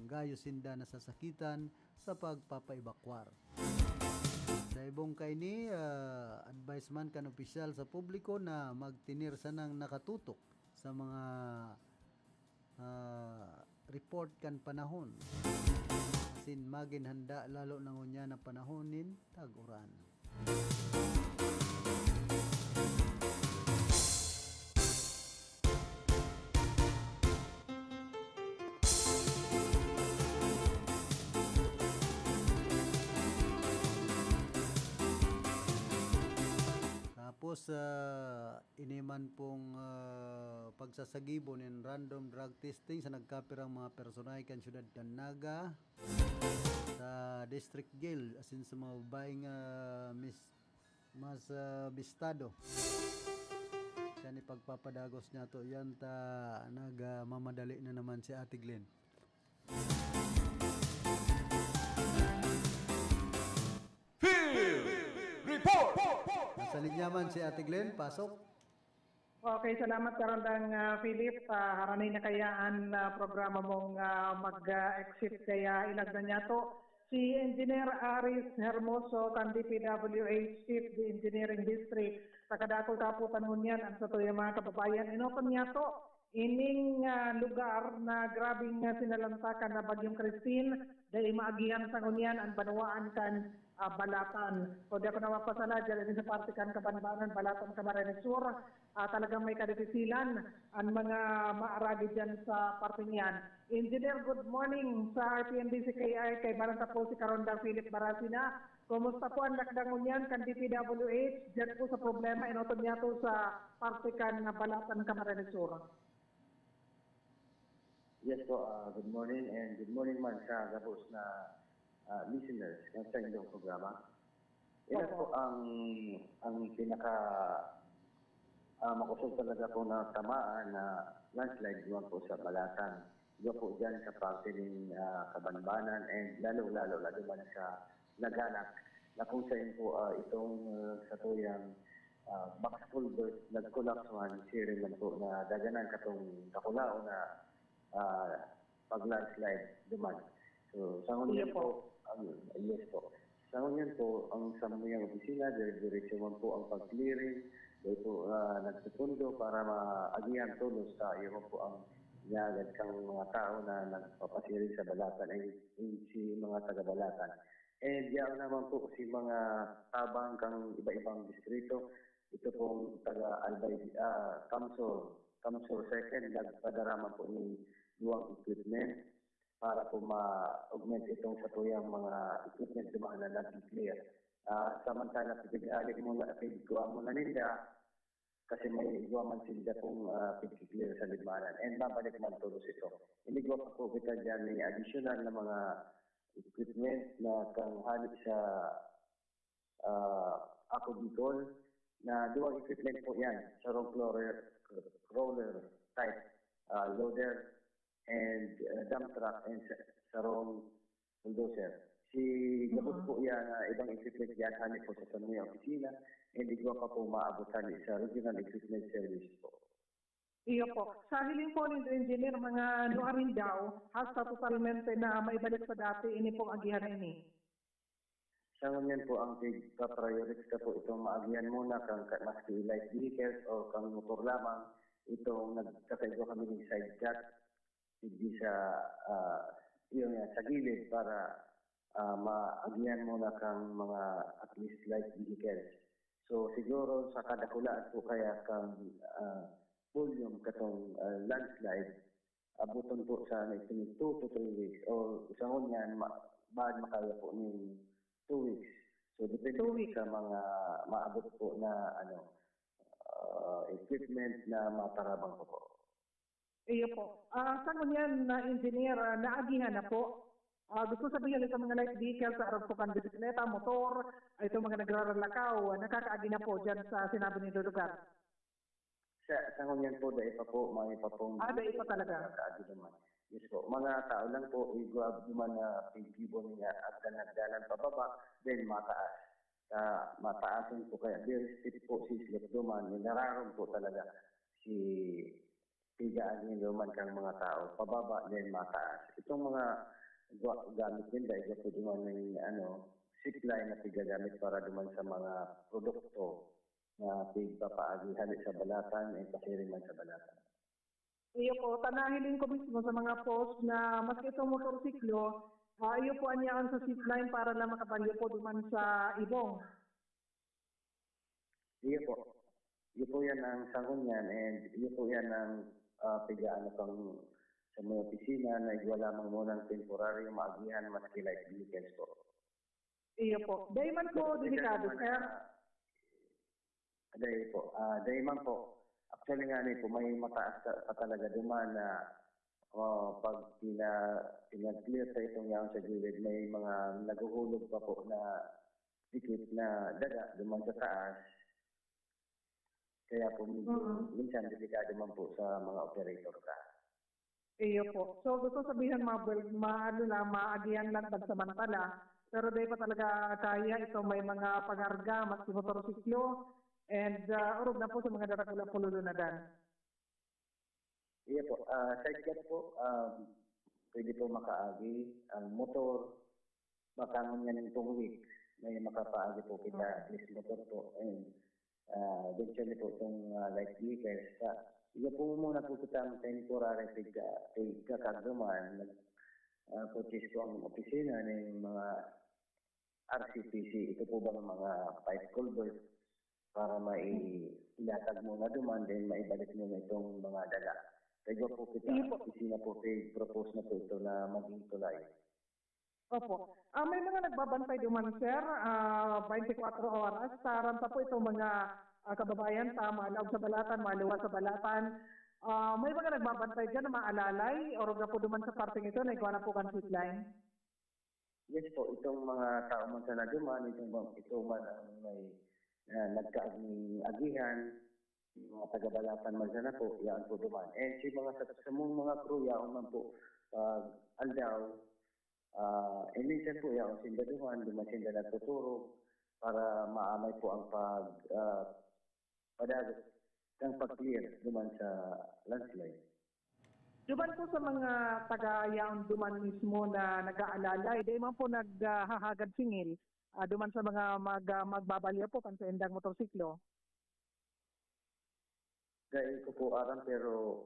gayo sinda nasasakitan sa pagpapaibakwar. Sa ibong kaini, ah, advice man kan opisyal sa publiko na magtener sanang nakatutok sa mga, ah, report kan panahon. Asin magin handa lalo na ngunyan na panahon nin tag-uran. Tapos, ah, ini man pong, ah, pagsasagibo nin random drug testing sa nagkapirang mga personahe kan siyudad kan Naga, sa District Jail, asin sa mga babaeng, ah, mis-, mas, ah, bistado. Siya ni pagpapadagos niya to. Yan ta, nagmamadali na naman si Ate Glenn. Field Report! Nasa linya man si Ate Glenn, pasok. Okay, salamat, Karandang, ah, Philip. Ah, harani na kaya an, ah, programa mong, ah, mag-, ah, exit, kaya ilagda niya to. Si Engineer Aris Hermoso kan D P W H Chief, the Engineering District. Sa kadakul kaputan ngunyan, ang satuyang mga kababayan, enoton niya to. Ining, ah, lugar na grabing, ah, sinalantakan na Bagyong Christine, dai maagihan sa ngunyan ang banwaan kan, ah, Balatan. So, di ako na mapasala dyan sa parte kan Kabanbanan, Balatan, Camarines Sur. Ah, talagang may kadipisilan ang mga maaragi dyan sa parte niyan. Engineer, good morning sa R T N D C K I, kaiba na ta po si Karonda Philip Barasina. Kumusta po ang lakdang ngunyan kan D P W H dyan po sa problema, enoton niya to sa parte kan Balatan, Camarines Sur? Yes po, ah, good morning and good morning man sa gabos na, ah, listeners ng sa inyong programa. Ina Opo. po ang, ang pinaka, ah, makusog talaga po na tamaan na landslide duman po sa Balatan. Iba po dyan sa parte ng, ah, Kabanbanan and lalo-lalo na duman sa Naganak na kung saan po, ah, itong, ah, sa tuyang, ah, box culvert nag-collapse man, siring man po na daganan katong kakulaon na ah, pag-landslide duman. So, sa ngunyan Iya po. po, ang, yes po. Sa ngunyan po, ang samuyang opisina, dire-diretso man po ang pag-clearing. Dahil po, ah, nagpupundo para maagihan tolos sa iyo po ang inagad kang mga tao na nagpapasiring sa Balatan, ay, ay si mga taga-Balatan. And yaon naman po si mga tabang kang iba-ibang distrito. Ito pong taga Albay, ah, Kamsur, Kamsur second, nagpadara man po ning duwang equipment para po ma-augment itong satuyang mga equipment duman na nag-clear. Ah, samantala, pinag-aali muna, pinagkuha muna ninda kasi may igwa man sinda pong, ah, pinag-clear sa Libmanan. And babalik man tolos ito. Inigwa pa po kita diyan ng additional na mga equipment na kang hali sa, ah, Ako Bicol, na duwang equipment po yan, sarong crawler, crawler type, ah, loader, and, ah, dump truck, and sa-, sarong bulldozer. Si gabos po yan, ah, ibang equipment yan, hali po sa samuyang opisina, and igwa pa po maabot hali sa regional equipment service po. Iyo po. Sa hiling po nindo, Engineer, mga nuarin daw, hasta totalmente na maibalik sa dati, ini pong agihan na ini? Sa ngunyan po, ang tig-priority ka po itong maagihan muna kang ka-, maski light vehicles o kang motor lamang, itong nagkakaigwa kami ng side cut, hindi sa, ah, yun nga, sa gilid para, ah, maagihan muna kang mga at least light vehicles. So, siguro sa kadakulaan po kaya kang, ah, volume katong, ah, landslide, abuton po sa next two to three weeks or sa ngunyan, ma-, bad makaya po ning two weeks. So, depende Two po weeks. sa mga maabot po na, ano, ah, equipment na matarabang ko po. Iyo po. Ah, sa ngunyan na engineer, ah, naagihan na po. Ah, gusto sabihin, itong mga light vehicle sa arog po kan bisikleta, motor, ah, itong mga nagraralakaw, ah, nakakaagi na po dyan sa sinabi nindo lugar. Sa, sa ngunyan po, dai pa po, may pa pong Ah, dai pa talaga. Nakakaagi naman. Yes po. Mga tao lang po, igwa naman na pinagkibo niya at nagdalan pababa, then mataas. Sa mataasan po kaya, very steep po si Isla Duman, nilararom po talaga si pigaan nindo man kang mga tao, pababa, then mataas. Itong mga gwa-, gamit ninda, iba po duman ng, ano, zipline na pigagamit para duman sa mga produkto na pigpapaagi hali sa balatan, eh, pasiring man sa balatan. Iyo po, tanahiling ko mismo sa mga post na maski itong motorsiklo, ah, iyo po an yaon sa zipline para lang makabalyo po duman sa ibong. Iyo po. Iyo po yan ang sangon niyan, and iyo po yan ang, ah, pigaano pang sa mga opisina na igwa lamang munang temporaryo maagihan maski light vehicles po. Iyo po. Dai man po Depende delikado, naman sir. sa Dai po. Ah, dai man po. Actually nga ni po, may mataas ka, ka talaga duman na, oh, pag pina-, pina-clear sa itong yaon sa gilid, may mga naghuhulog pa po na dikit na daga duman sa taas. Kaya po, medyo Mm. minsan delikado man po sa mga operator ka. Iyo po. So, gusto sabihin, ma-, ma-, ano lang, maagihan lang pagsamantala. Pero dai pa talaga kaya ito, may mga pangarga, maski motorsiklo, and, ah, orog na po sa mga darakula po lulunadan. Iyo po. Ah, side cut po, um, pwede po makaagi ang motor, makangon yan itong week, may makapaagi po kita, Mm. at least motor po. And, ah, eventually po itong, ah, light vehicles. Sa, iba po muna po kita ang temporary pig, ah, pig kakagduman. Nag, ah, purchase po ang opisina ng mga R C P C. Ito po bang mga pipe culvert para mai-, ilatag muna duman, then maibalik muna itong mga daga. Kaya po kita, Sige po. opisina po, pig propose na po ito na maging tulay. Opo. Ah, may mga nagbabantay duman, sir, ah, twenty-four oras. Taran pa po itong mga, ah, kababayan sa maalaog sa balatan, maluwas sa balatan. Ah, may mga nagbabantay dyan na maalalay, orog na po duman sa parteng ito, na igwa na po kan zipline. Yes po, itong mga tao man sana duman, itong bang, ito man ang may, ah, nagkaaging agihan, yung mga taga-balatan man sana po, yaon po duman. And si mga sa, sa mong mga crew, yaon man po, pag aldaw, Ah, eh, minsan po, yaon sinda duman, duman sinda nagtuturog para maamay po ang pag, ah, padagot ng pag-clear duman sa landslide. Duman po sa mga taga-yaon duman mismo na nag-aalalay, di man po naghahagad singil, ah, duman sa mga mag-, ah, magbabalya po kan saindang motorsiklo? Dai ko po aram, pero,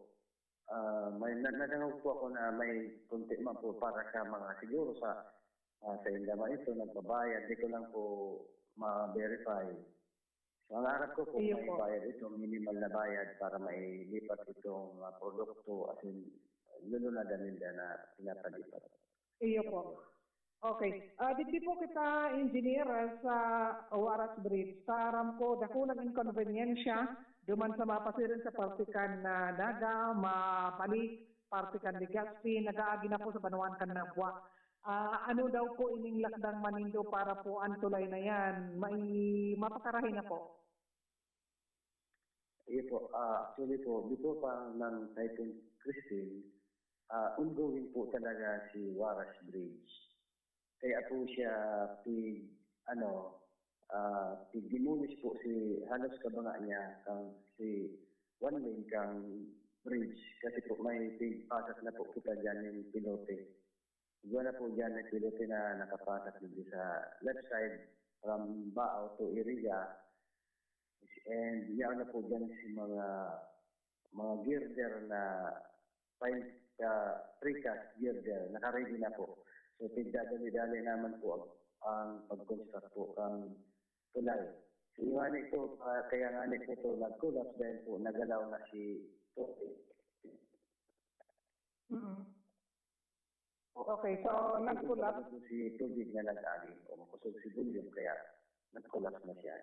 ah, may na-, nadangog po ako na may konti man po para sa mga, siguro sa, ah, sa indama ito, nagbabayad. Di ko lang po ma-verify. So, ang arap ko po, Iyo may po. bayad ito, minimal na bayad para mailipat itong, ah, produkto, as in, lulunadan ninda na pinapalipat. Iyo po. Okay. Ah, digdi po kita, engineer, ah, sa Huaras Bridge. Sa aram ko, dakulang inkonbeniensya duman sa mapasiring sa parte kan, ah, Naga, mabalik, parte kan Legazpi, nag-aagi na po sa banwaan kan Nabua. Ah, ano daw po ining lakdang manindo para po an tulay na yan? May mapakarahay na po? Iyo po. Ah, actually po, before pa ng Typhoon Christine, ah, ongoing po talaga si Huaras Bridge. Kaya po siya pig, ano, ah, pig-demolish po si, halos kabanga niya kang si one lane kang bridge kasi po may pigpasak na po kita dyan yung pilote. Igwa na po dyan, may pilote na nakapatak dito sa left side from Baao to Iriga. And yan na po dyan si mga, mga girder na fine, ah, precast girder, nakaready na po. So, pigdadali-dali naman po ang, ang pag-construct po ng tulay. So, yung ano ito, ah, kaya nga ano ito, nag-collapse dahil po nagalaw na si tubig. Mm. Okay, so nag-collapse. Ito po si tubig na nag-agi o makusog si volume, kaya nag-collapse na siya.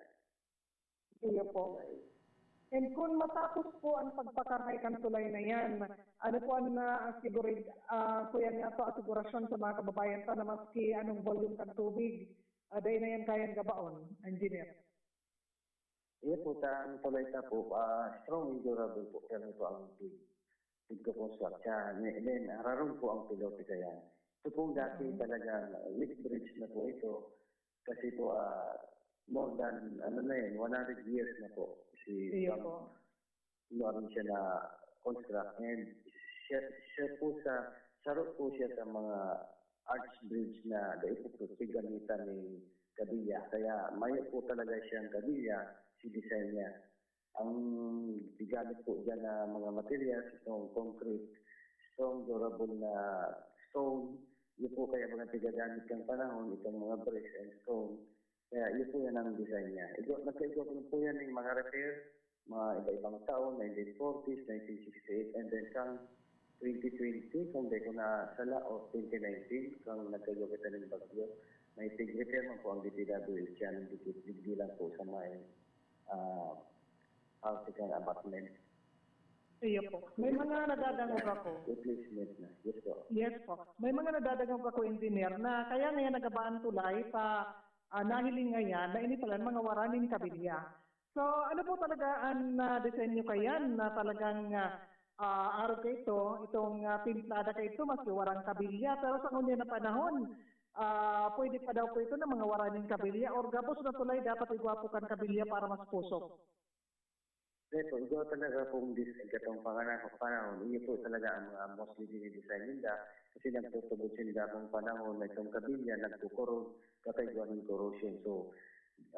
Iyo po. And kung matapos po ang pagpakarahay kan tulay na yan, ano po ang uh, siguro, uh, kuya niya to, asigurasyon sa mga kababayan ta na maski anong volume kan tubig, uh, dahil na yan kayang gabaon, engineer? Iyo po, ta, ang tulay ta po, ah, strong and durable po, pero ito ang big, big ko po sa siya. And then, hararon po ang pilote kaya. Ito pong dati talaga, leak bridge na po ito. Kasi po, ah, more than, ano na yun, one hundred years na po. Si Iyo po. Meron siya na construct. And siya, siya po sa, saro po siya sa mga arch bridge na dai po po gamitan ni kabilya. Kaya mayo po talaga siyang kabilya, si design niya. Ang gigamit po dyan na mga materials, itong concrete, strong, durable na stone. Yun po kaya mga tigagamit kang panahon, itong mga bricks and stone. Kaya yun po yan ang design niya. Igo, nagkaigo po yan ng mga repair, mga iba-ibang taon, nineteen forties, nineteen sixty-eight, and then kang twenty twenty, kung di ko na sala, o twenty nineteen, kang nagkaigo kita ng bagyo, may tig-repair man po ang D P W H yan, dikit-digdi lang po sa may uh, housing and apartment. Iyo po. May mga nadadangog ako. Replacement na. Yes po. Yes po. May mga nadadangog ako, engineer, na kaya ngayon nagabaan tulay pa uh, nahiling ngayon na ini pala mga waraning kabilya. So, ano po talaga ang uh, disenyo kayan na talagang uh, uh, araw ka ito, itong uh, timplada ka ito, maski warang kabilya, pero sa ngunyan na panahon, uh, pwede pa daw po ito na mga waraning kabilya or gabos na tulay dapat igwapo kan kabilya para mas pusok? Ito, ito talaga pong dis, itong panganak panahon, iyo po talaga ang mga mostly dinidesign ninda kasi nagtutubod sinda kung panahon na itong kabilya, nagkukurog, kakaigwa ng corrosion. So,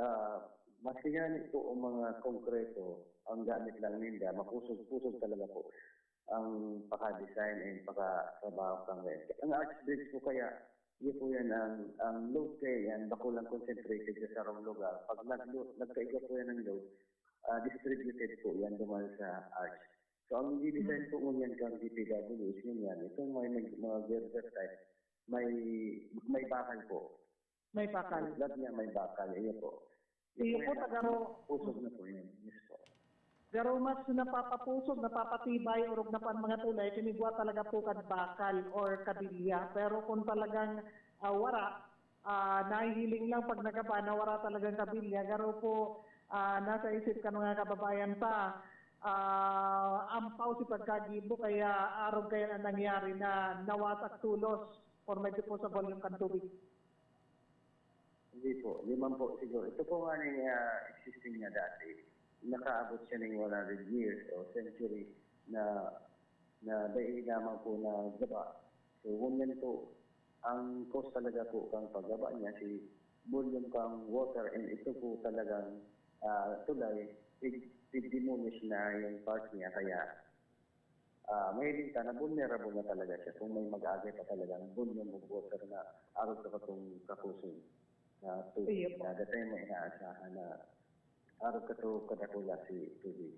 uh, mas tinganit po ang mga konkreto, ang gamit lang ninda, makusog-kusog talaga po ang paka-design and paka-trabaho kang rent. Ang arch bridge po kaya, iyo po yan ang, ang load kaya yan, bako lang concentrated sa sarong lugar. Pag nag-, nagkaiga po yan ng load, uh, distributed po yan duman sa arch. So, ang design po ngunyan kang D P W is ngunyan, itong may, may mga girder type, may, may bakal po. May bakal. Lahat niya may bakal, iyo po. Iyo po, tagaro. Pusog na po yan. Yes po. Pero mas napapapusog, napapatibay, orog na pa ang mga tulay, kinigwa talaga po kan bakal or kabilya. Pero kung talagang uh, wara, uh, nahihiling lang pag nagaba na wara talagang kabilya, garo po uh, nasa isip kan mga kababayan pa, uh, ampaw si pagkagibo, kaya arog kaya na nangyari na nawasak tulos or may depo sa volume kan tubig. Hindi po. Di man po siguro. Ito po nga ning uh, existing niya dati. Nakaabot siya ng one hundred years o century na na dai lamang po na gaba. So, ngunyan po, ang cause talaga po kang paggaba niya, si volume kang water, and ito po talagang uh, tulay, pig-demolish na yung part niya. Kaya ah, mahiling ka na vulnerable na talaga siya kung may mag-aagay pa talagang volume of water na arog sa katong kakusog na tubig Iyo po. na datay mo inaasahan na arog kato kadakula si tubig.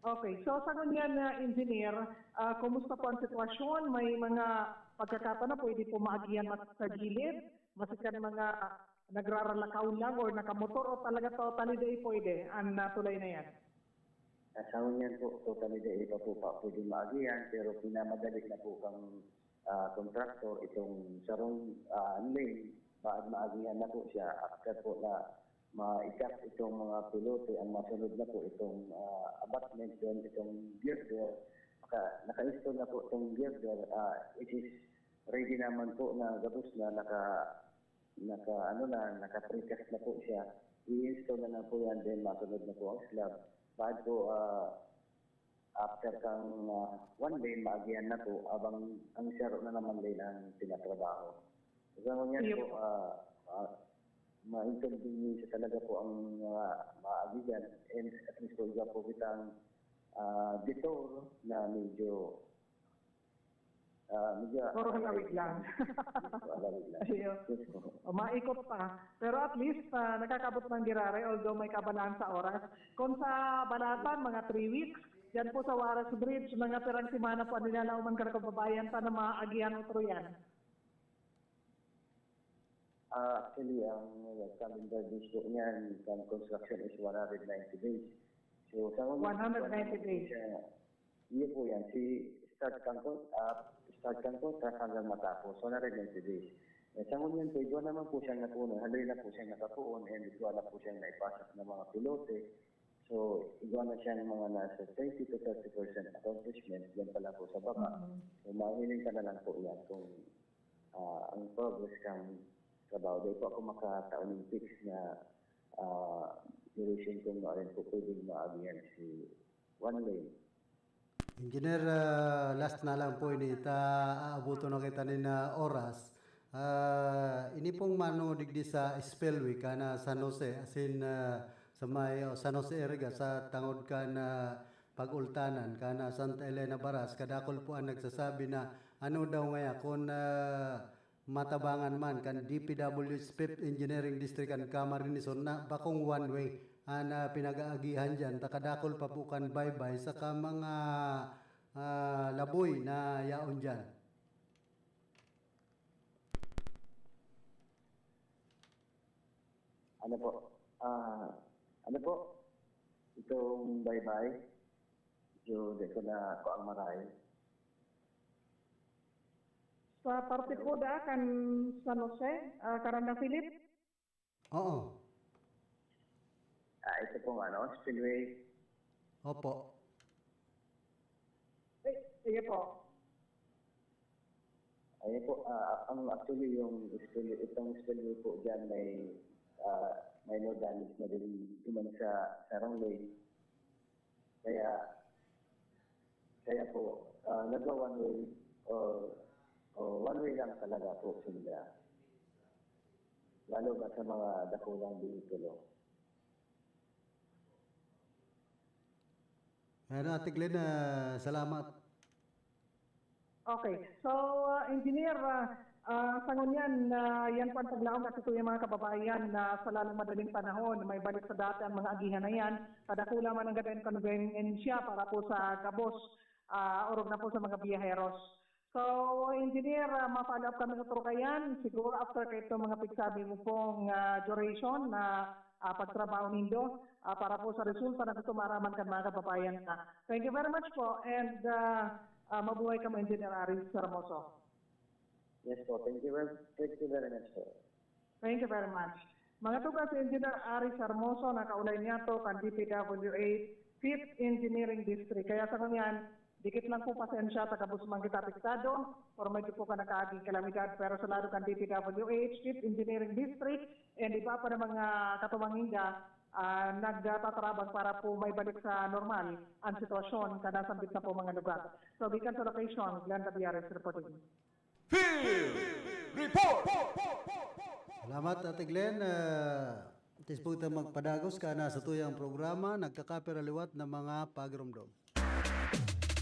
Okay. So, sa ngunyan na, engineer, ah, kumusta po ang sitwasyon? May mga pagkakataon na pwede po maagihan mas sa gilid, maski kan mga nagraralakaw lang or nakamotor, o talaga totally di pwede ang, ah, tulay na yan? Ah, sa ngunyan po, totally di pa po pa pwede maagihan, pero pinamadali na po kang, ah, kontraktor itong sarong, ah, lane, baad maagihan na po siya after po na ma-check itong mga pilote, ang masunod na po itong, ah, abutment, then itong girder. Naka-, naka-install na po itong girder, ah, it is ready naman po na gabos na, naka-, naka-, ano na, naka-precast na po siya. I-install na lang po yan, then masunod na po ang slab. Baad po, ah, after kang, ah, one lane, maagihan na po, abang ang saro na naman lane ang tinatrabaho. Sa ngunyan Iyo po, po. ah, ah, ma-inconvenience talaga po ang mga maagihan. And at least po, iba po kitang, ah, detour na medyo, ah, medyo Puro halawig lang. Yes po, halawig lang. Iyo. Yes po. O, maikot pa. Pero at least, ah, nakakabot ng Giraray, although may kabalaan sa oras. Kung sa Balatan, mga three weeks, yan po sa Juarez Bridge, mga pirang semana po, ang nilalauman ka na kababayan, sana maagihan otro yan. Ah, actually, ang calendar days po niyan, ang construction is one hundred ninety days. So, sa ngayon, One hundred ninety days. Siya, iyo po yan. Si start kang con-, ah, start kang contract hanggang matapos, one hundred ninety days. Eh, sa ngunyan po, igwa naman po siyang napuno. Haloy na po siyang nakapuon and igwa na po siyang naipasak ng mga pilote. So, igwa na siyang mga nasa twenty to thirty percent accomplishment. Yan pa lang po sa baba. Mhm. So, mahiling ka na lang po yan kung, ah, ang progress kang trabaho. Di po ako makatao ng fix na, ah, duration kung maarin po pwedeng maagihan si one lane. Engineer, ah, last na lang po ini, ta aabuton na kita nin, ah, oras. Ah, ini pong mano digdi sa spillway kana San Jose, asin, ah, sa may, oh, San Jose area, sa tangod kan, ah, pag-ultanan kana Santa Elena Baras, kadakul po ang nagsasabi na ano daw ngaya kun, ah, matabangan man kan D P W H Fifth Engineering District an Camarines Sur na bakong one way an, ah, pinag-aagihan diyan, ta kadakul pa po kan baybay saka mga, ah, laboy na yaon diyan. Ano po? Ah, ano po? Itong baybay, medyo di ko na kuang maray. Sa parte po da kan San Jose, ah, Caranda Philip? Oo. Ah, ito pong ano, spillway. Opo. Eh, sige po. Ayun po, ah, ang actually yung spillway, itong spillway po dyan may, ah, minor damage na din duman sa, sa wrong lane. Kaya, kaya po, ah, nagwa one way o, o one way lang talaga po sila. Lalo ba sa mga dakulang behikulo. Ayan, Ate Glenn, ah, salamat. Okay. So, ah, Engineer, ah, ah, sa ngunyan, ah, yan po ang paglaom natin sa mga kababayan na sa lalong madaling panahon, may balik sa dati ang mga agihan na yan. Kadakula man ang gabing konbeniensya para po sa gabos, ah, orog na po sa mga biyaheros. So, Engineer, ah, ma-follow up kami otro kayan. Siguro after kaito mga pigsabi mo pong, ah, duration na, ah, pagtrabaho nindo, ah, para po sa resulta na gusto maraman kan mga kababayan na. Thank you very much po. And, ah, ah, mabuhay kamo, Engineer Aris Hermoso. Yes po. Thank you very, thank you very much po. Thank you very much. Mga tugang, si Engineer Aris Hermoso, nakaulay niya to kan D P W H Fifth Engineering District. Kaya sa kanyan, dikit lang po pasensya, taga Busmang kita apektado, or medyo po ka nakaaging kalamidad, pero sa lado kan D P W H Fifth Engineering District, and iba pa na mga katumanginda, ah, nagtatarabang para po may balik sa normal ang sitwasyon, kada sambit na po mga lugar. So, gikan sa location, Glenn Tabiares reporting. Field Report! Salamat, Ate Glenn. Ah, tis po kita magpadagos ka na sa tuyang programa, nagkakapira liwat na mga pagiromdom.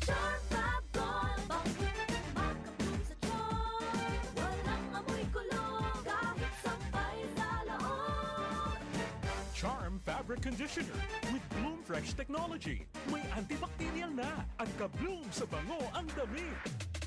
Short Pop Fabric Conditioner with Bloom Fresh Technology. May antibacterial na. Ang ka-bloom sa bango ang damit.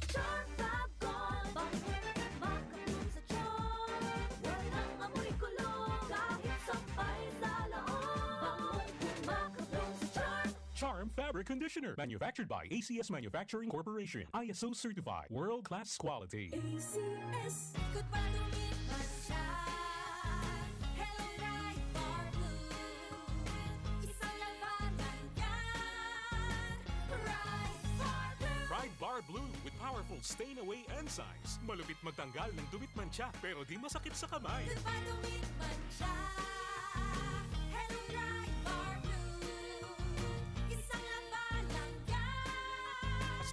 Charm Fab Gold. Bango, maka-bloom sa charm. Walang amoy kulog kahit sampay sa loob. Bangong maka-bloom sa charm. Charm Fabric Conditioner. Manufactured by A C S Manufacturing Corporation. I S O certified. World class quality. A C S. Ikot pa, dumit man siya. Hello, Pride Bar Blue. Isang labanan yan. Pride Bar Blue. Pride Bar Blue with powerful stain away enzymes. Malupit magtanggal ng dumit mantsa pero di masakit sa kamay. Ikot pa, dumit man siya. Hello, Pride Bar Blue. Isang labanan yan.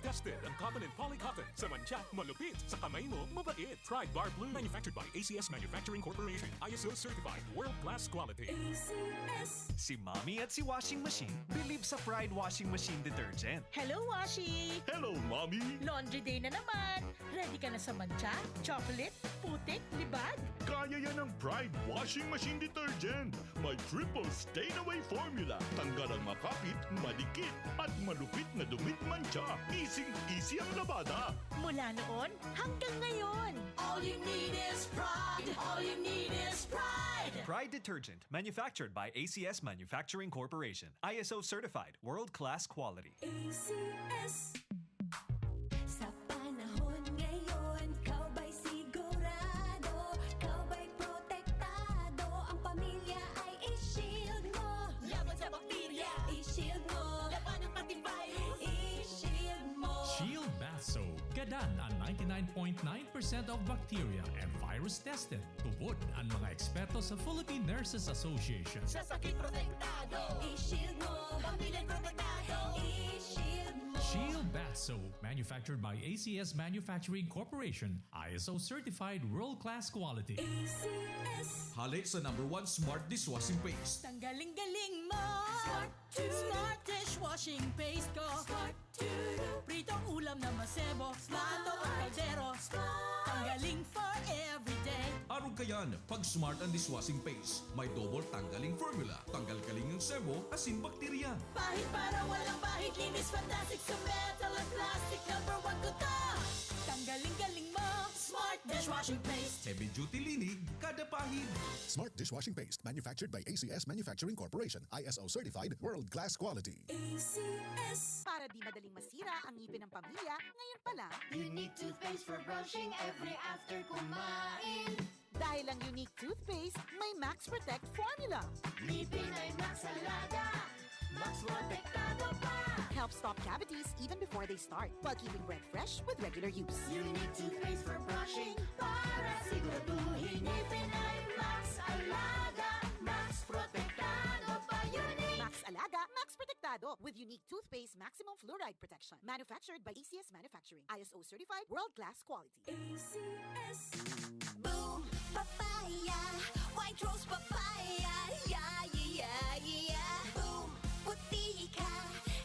Tested ang cotton and poly cotton. Sa mantsa, malupit. Sa kamay mo, mabait. Pride Bar Blue. Manufactured by A C S Manufacturing Corporation. I S O certified. World class quality. A C S. Si Mommy at si Washing Machine believe sa Pride Washing Machine Detergent. Hello, Washi! Hello, Mommy! Laundry day na naman! Ready ka na sa mantsa, chocolate, putik, libag? Kaya yan ng Pride Washing Machine Detergent. May triple stain away formula. Tanggal ang makapit, madikit, at malupit na dumit mantsa. Easy-easy ang labada. Mula noon hanggang ngayon! All you need is pride. All you need is pride. Pride Detergent, manufactured by A C S Manufacturing Corporation. I S O certified, world-class quality. A C S. Sa panahon ngayon, ikaw ba'y sigurado? Ikaw ba'y protektado? Ang pamilya ay i-shield mo. Laban sa bakterya, i-shield mo. Labanan pati virus, i-shield mo. Shield Bath Soap. Gadan ang ninety-nine point nine percent of bacteria and virus tested. Tubod ang mga eksperto sa Philippine Nurses Association. Sa sakit protektado, i-shield mo. Pamilya protektado, i-shield mo. Shield Bath Soap, manufactured by A C S Manufacturing Corporation, I S O certified world-class quality. A C S. Hale sa number one smart dishwashing paste. Tanggaling-galing mo! Smart to. Smart dishwashing paste ko! Smart to. Pritong ulam na masebo, plato o kaldero. Tanggaling for everyday. Arog kayan, pag smart ang dishwashing paste, may double tanggaling formula. Tanggal kaling ang sebo, asin bakterya. Pahid para walang bahid, linis fantastic sa metal at plastic. Number one ko to. Tanggaling-galing mo. Smart dishwashing paste. Heavy duty linig, kada pahid. Smart dishwashing paste, manufactured by A C S Manufacturing Corporation, I S O certified, world class quality. A C S. Para di madaling masira ang ngipin ng pamilya, ngayon pa lang. Unique toothpaste for brushing every after kumain. Dahil ang Unique Toothpaste may Max Protect Formula. Ngipin ay Max Alaga. Max Protektado pa. Helps stop cavities even before they start, while keeping breath fresh with regular use. Unique toothpaste for brushing para siguraduhin ngipin ay Max Alaga. Max Protektado pa. Unique. Max Alaga, Max Protektado with Unique Toothpaste Maximum Fluoride Protection. Manufactured by A C S Manufacturing. I S O certified, world-class quality. A C S. Boom! Papaya! White Rose Papaya! Yeah, yeah, yeah, yeah! Boom! Puti ka!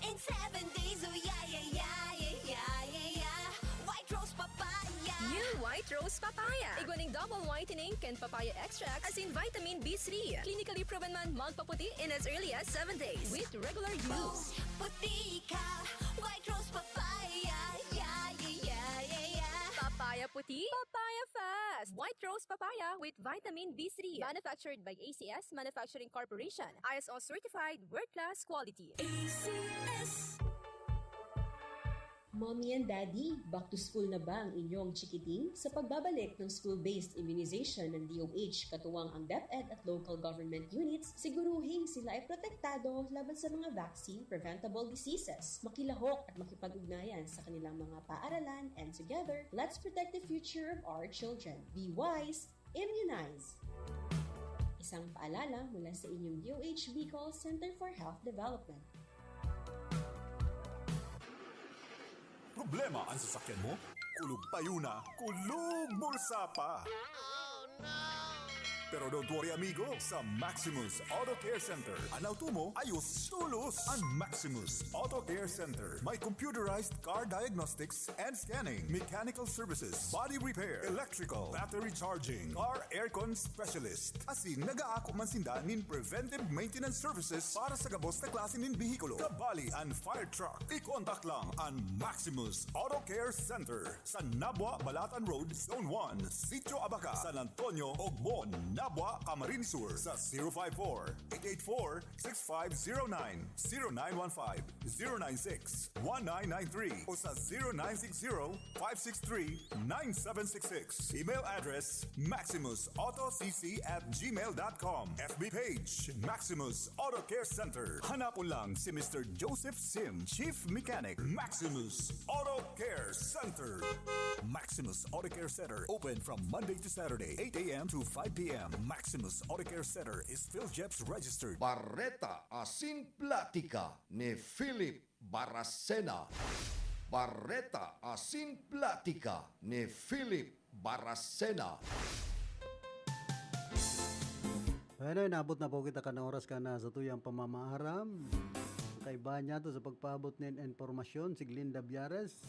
In seven days, oh yeah, yeah, yeah, yeah, yeah, yeah, yeah! White Rose Papaya! New White Rose Papaya. Igwaning double whitening kan papaya extract asin vitamin B three. Clinically proven man magpaputi in as early as seven days with regular Boom! Use. Puti ka! White Rose Papaya! Yeah, yeah, yeah, yeah, yeah! Papaya puti, papaya fast. White Rose Papaya with vitamin B three. Manufactured by A C S Manufacturing Corporation. I S O certified, world-class quality. A C S. Mommy and Daddy, back to school na ba ang inyong chikiting? Sa pagbabalik ng school-based immunization ng D O H katuwang ang DepEd at local government units, siguruhing sila ay protektado laban sa mga vaccine-preventable diseases. Makilahok at makipag-ugnayan sa kanilang mga paaralan, and together, let's protect the future of our children. Be wise, immunize! Isang paalala mula sa inyong D O H Bicol Center for Health Development. Problema ang sasakyan mo? Kulog payo na, kulog bulsa pa! Pero don't worry, amigo. Sa Maximus Auto Care Center, an auto mo ayos tolos. An Maximus Auto Care Center may computerized car diagnostics and scanning, mechanical services, body repair, electrical, battery charging, car aircon specialist. Asin nagaako man sinda nin preventive maintenance services para sa gabos na klase nin behikulo, kabali an fire truck. I-contact lang an Maximus Auto Care Center sa Nabua, Balatan Road, Zone one, Sitio Abaca, San Antonio, Ogmon, Nabua, Camarines Sur sa zero five four, eight eight four, six five zero nine, zero nine one five, zero nine six, one nine nine three o sa zero nine six zero, five six three, nine seven six six. Email address, maximus auto c c at gmail dot com. F B page, Maximus Auto Care Center. Hanapon lang si Mister Joseph Sim, Chief Mechanic, Maximus Auto Care Center. Maximus Auto Care Center, open from Monday to Saturday, eight a m to five p m. Maximus Auto Care Center is PhilJEPS registered. Bareta asin platika ni Philip Baracena. Bareta asin platika ni Philip Baracena. Bueno, inabot na po kita kan oras kan, ah, satuyang pamamaaram. Ang kaibahan niya to sa pagpaabot nin impormasyon, si Glinda Biares.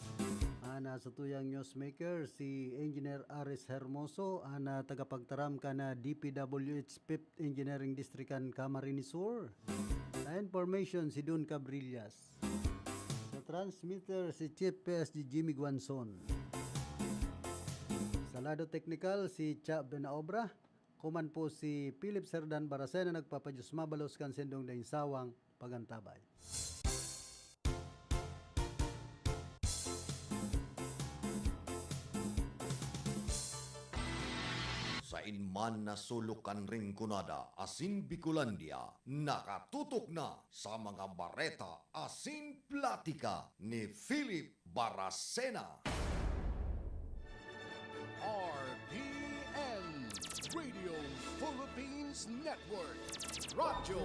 An, ah, satuyang newsmaker, si Engineer Aris Hermoso, an, ah, tagapagtaram kan, ah, D P W H fifth Engineering District kan Camarines Sur. Sa information, si Don Cabrillas. Sa transmitter, si Chief P S G Jimmy Guanzon. Sa lado teknikal, si Cha Benaobra. Kuman po si Philip Serdan Baracena nagpapadiyos mabalos kan sindong daing sawang pagantabay. Sain man na sulok kan Rinconada asin Bicolandia, nakatutok na sa mga bareta asin platika ni Philip Baracena. R P N, Radio Philippines Network. Radyo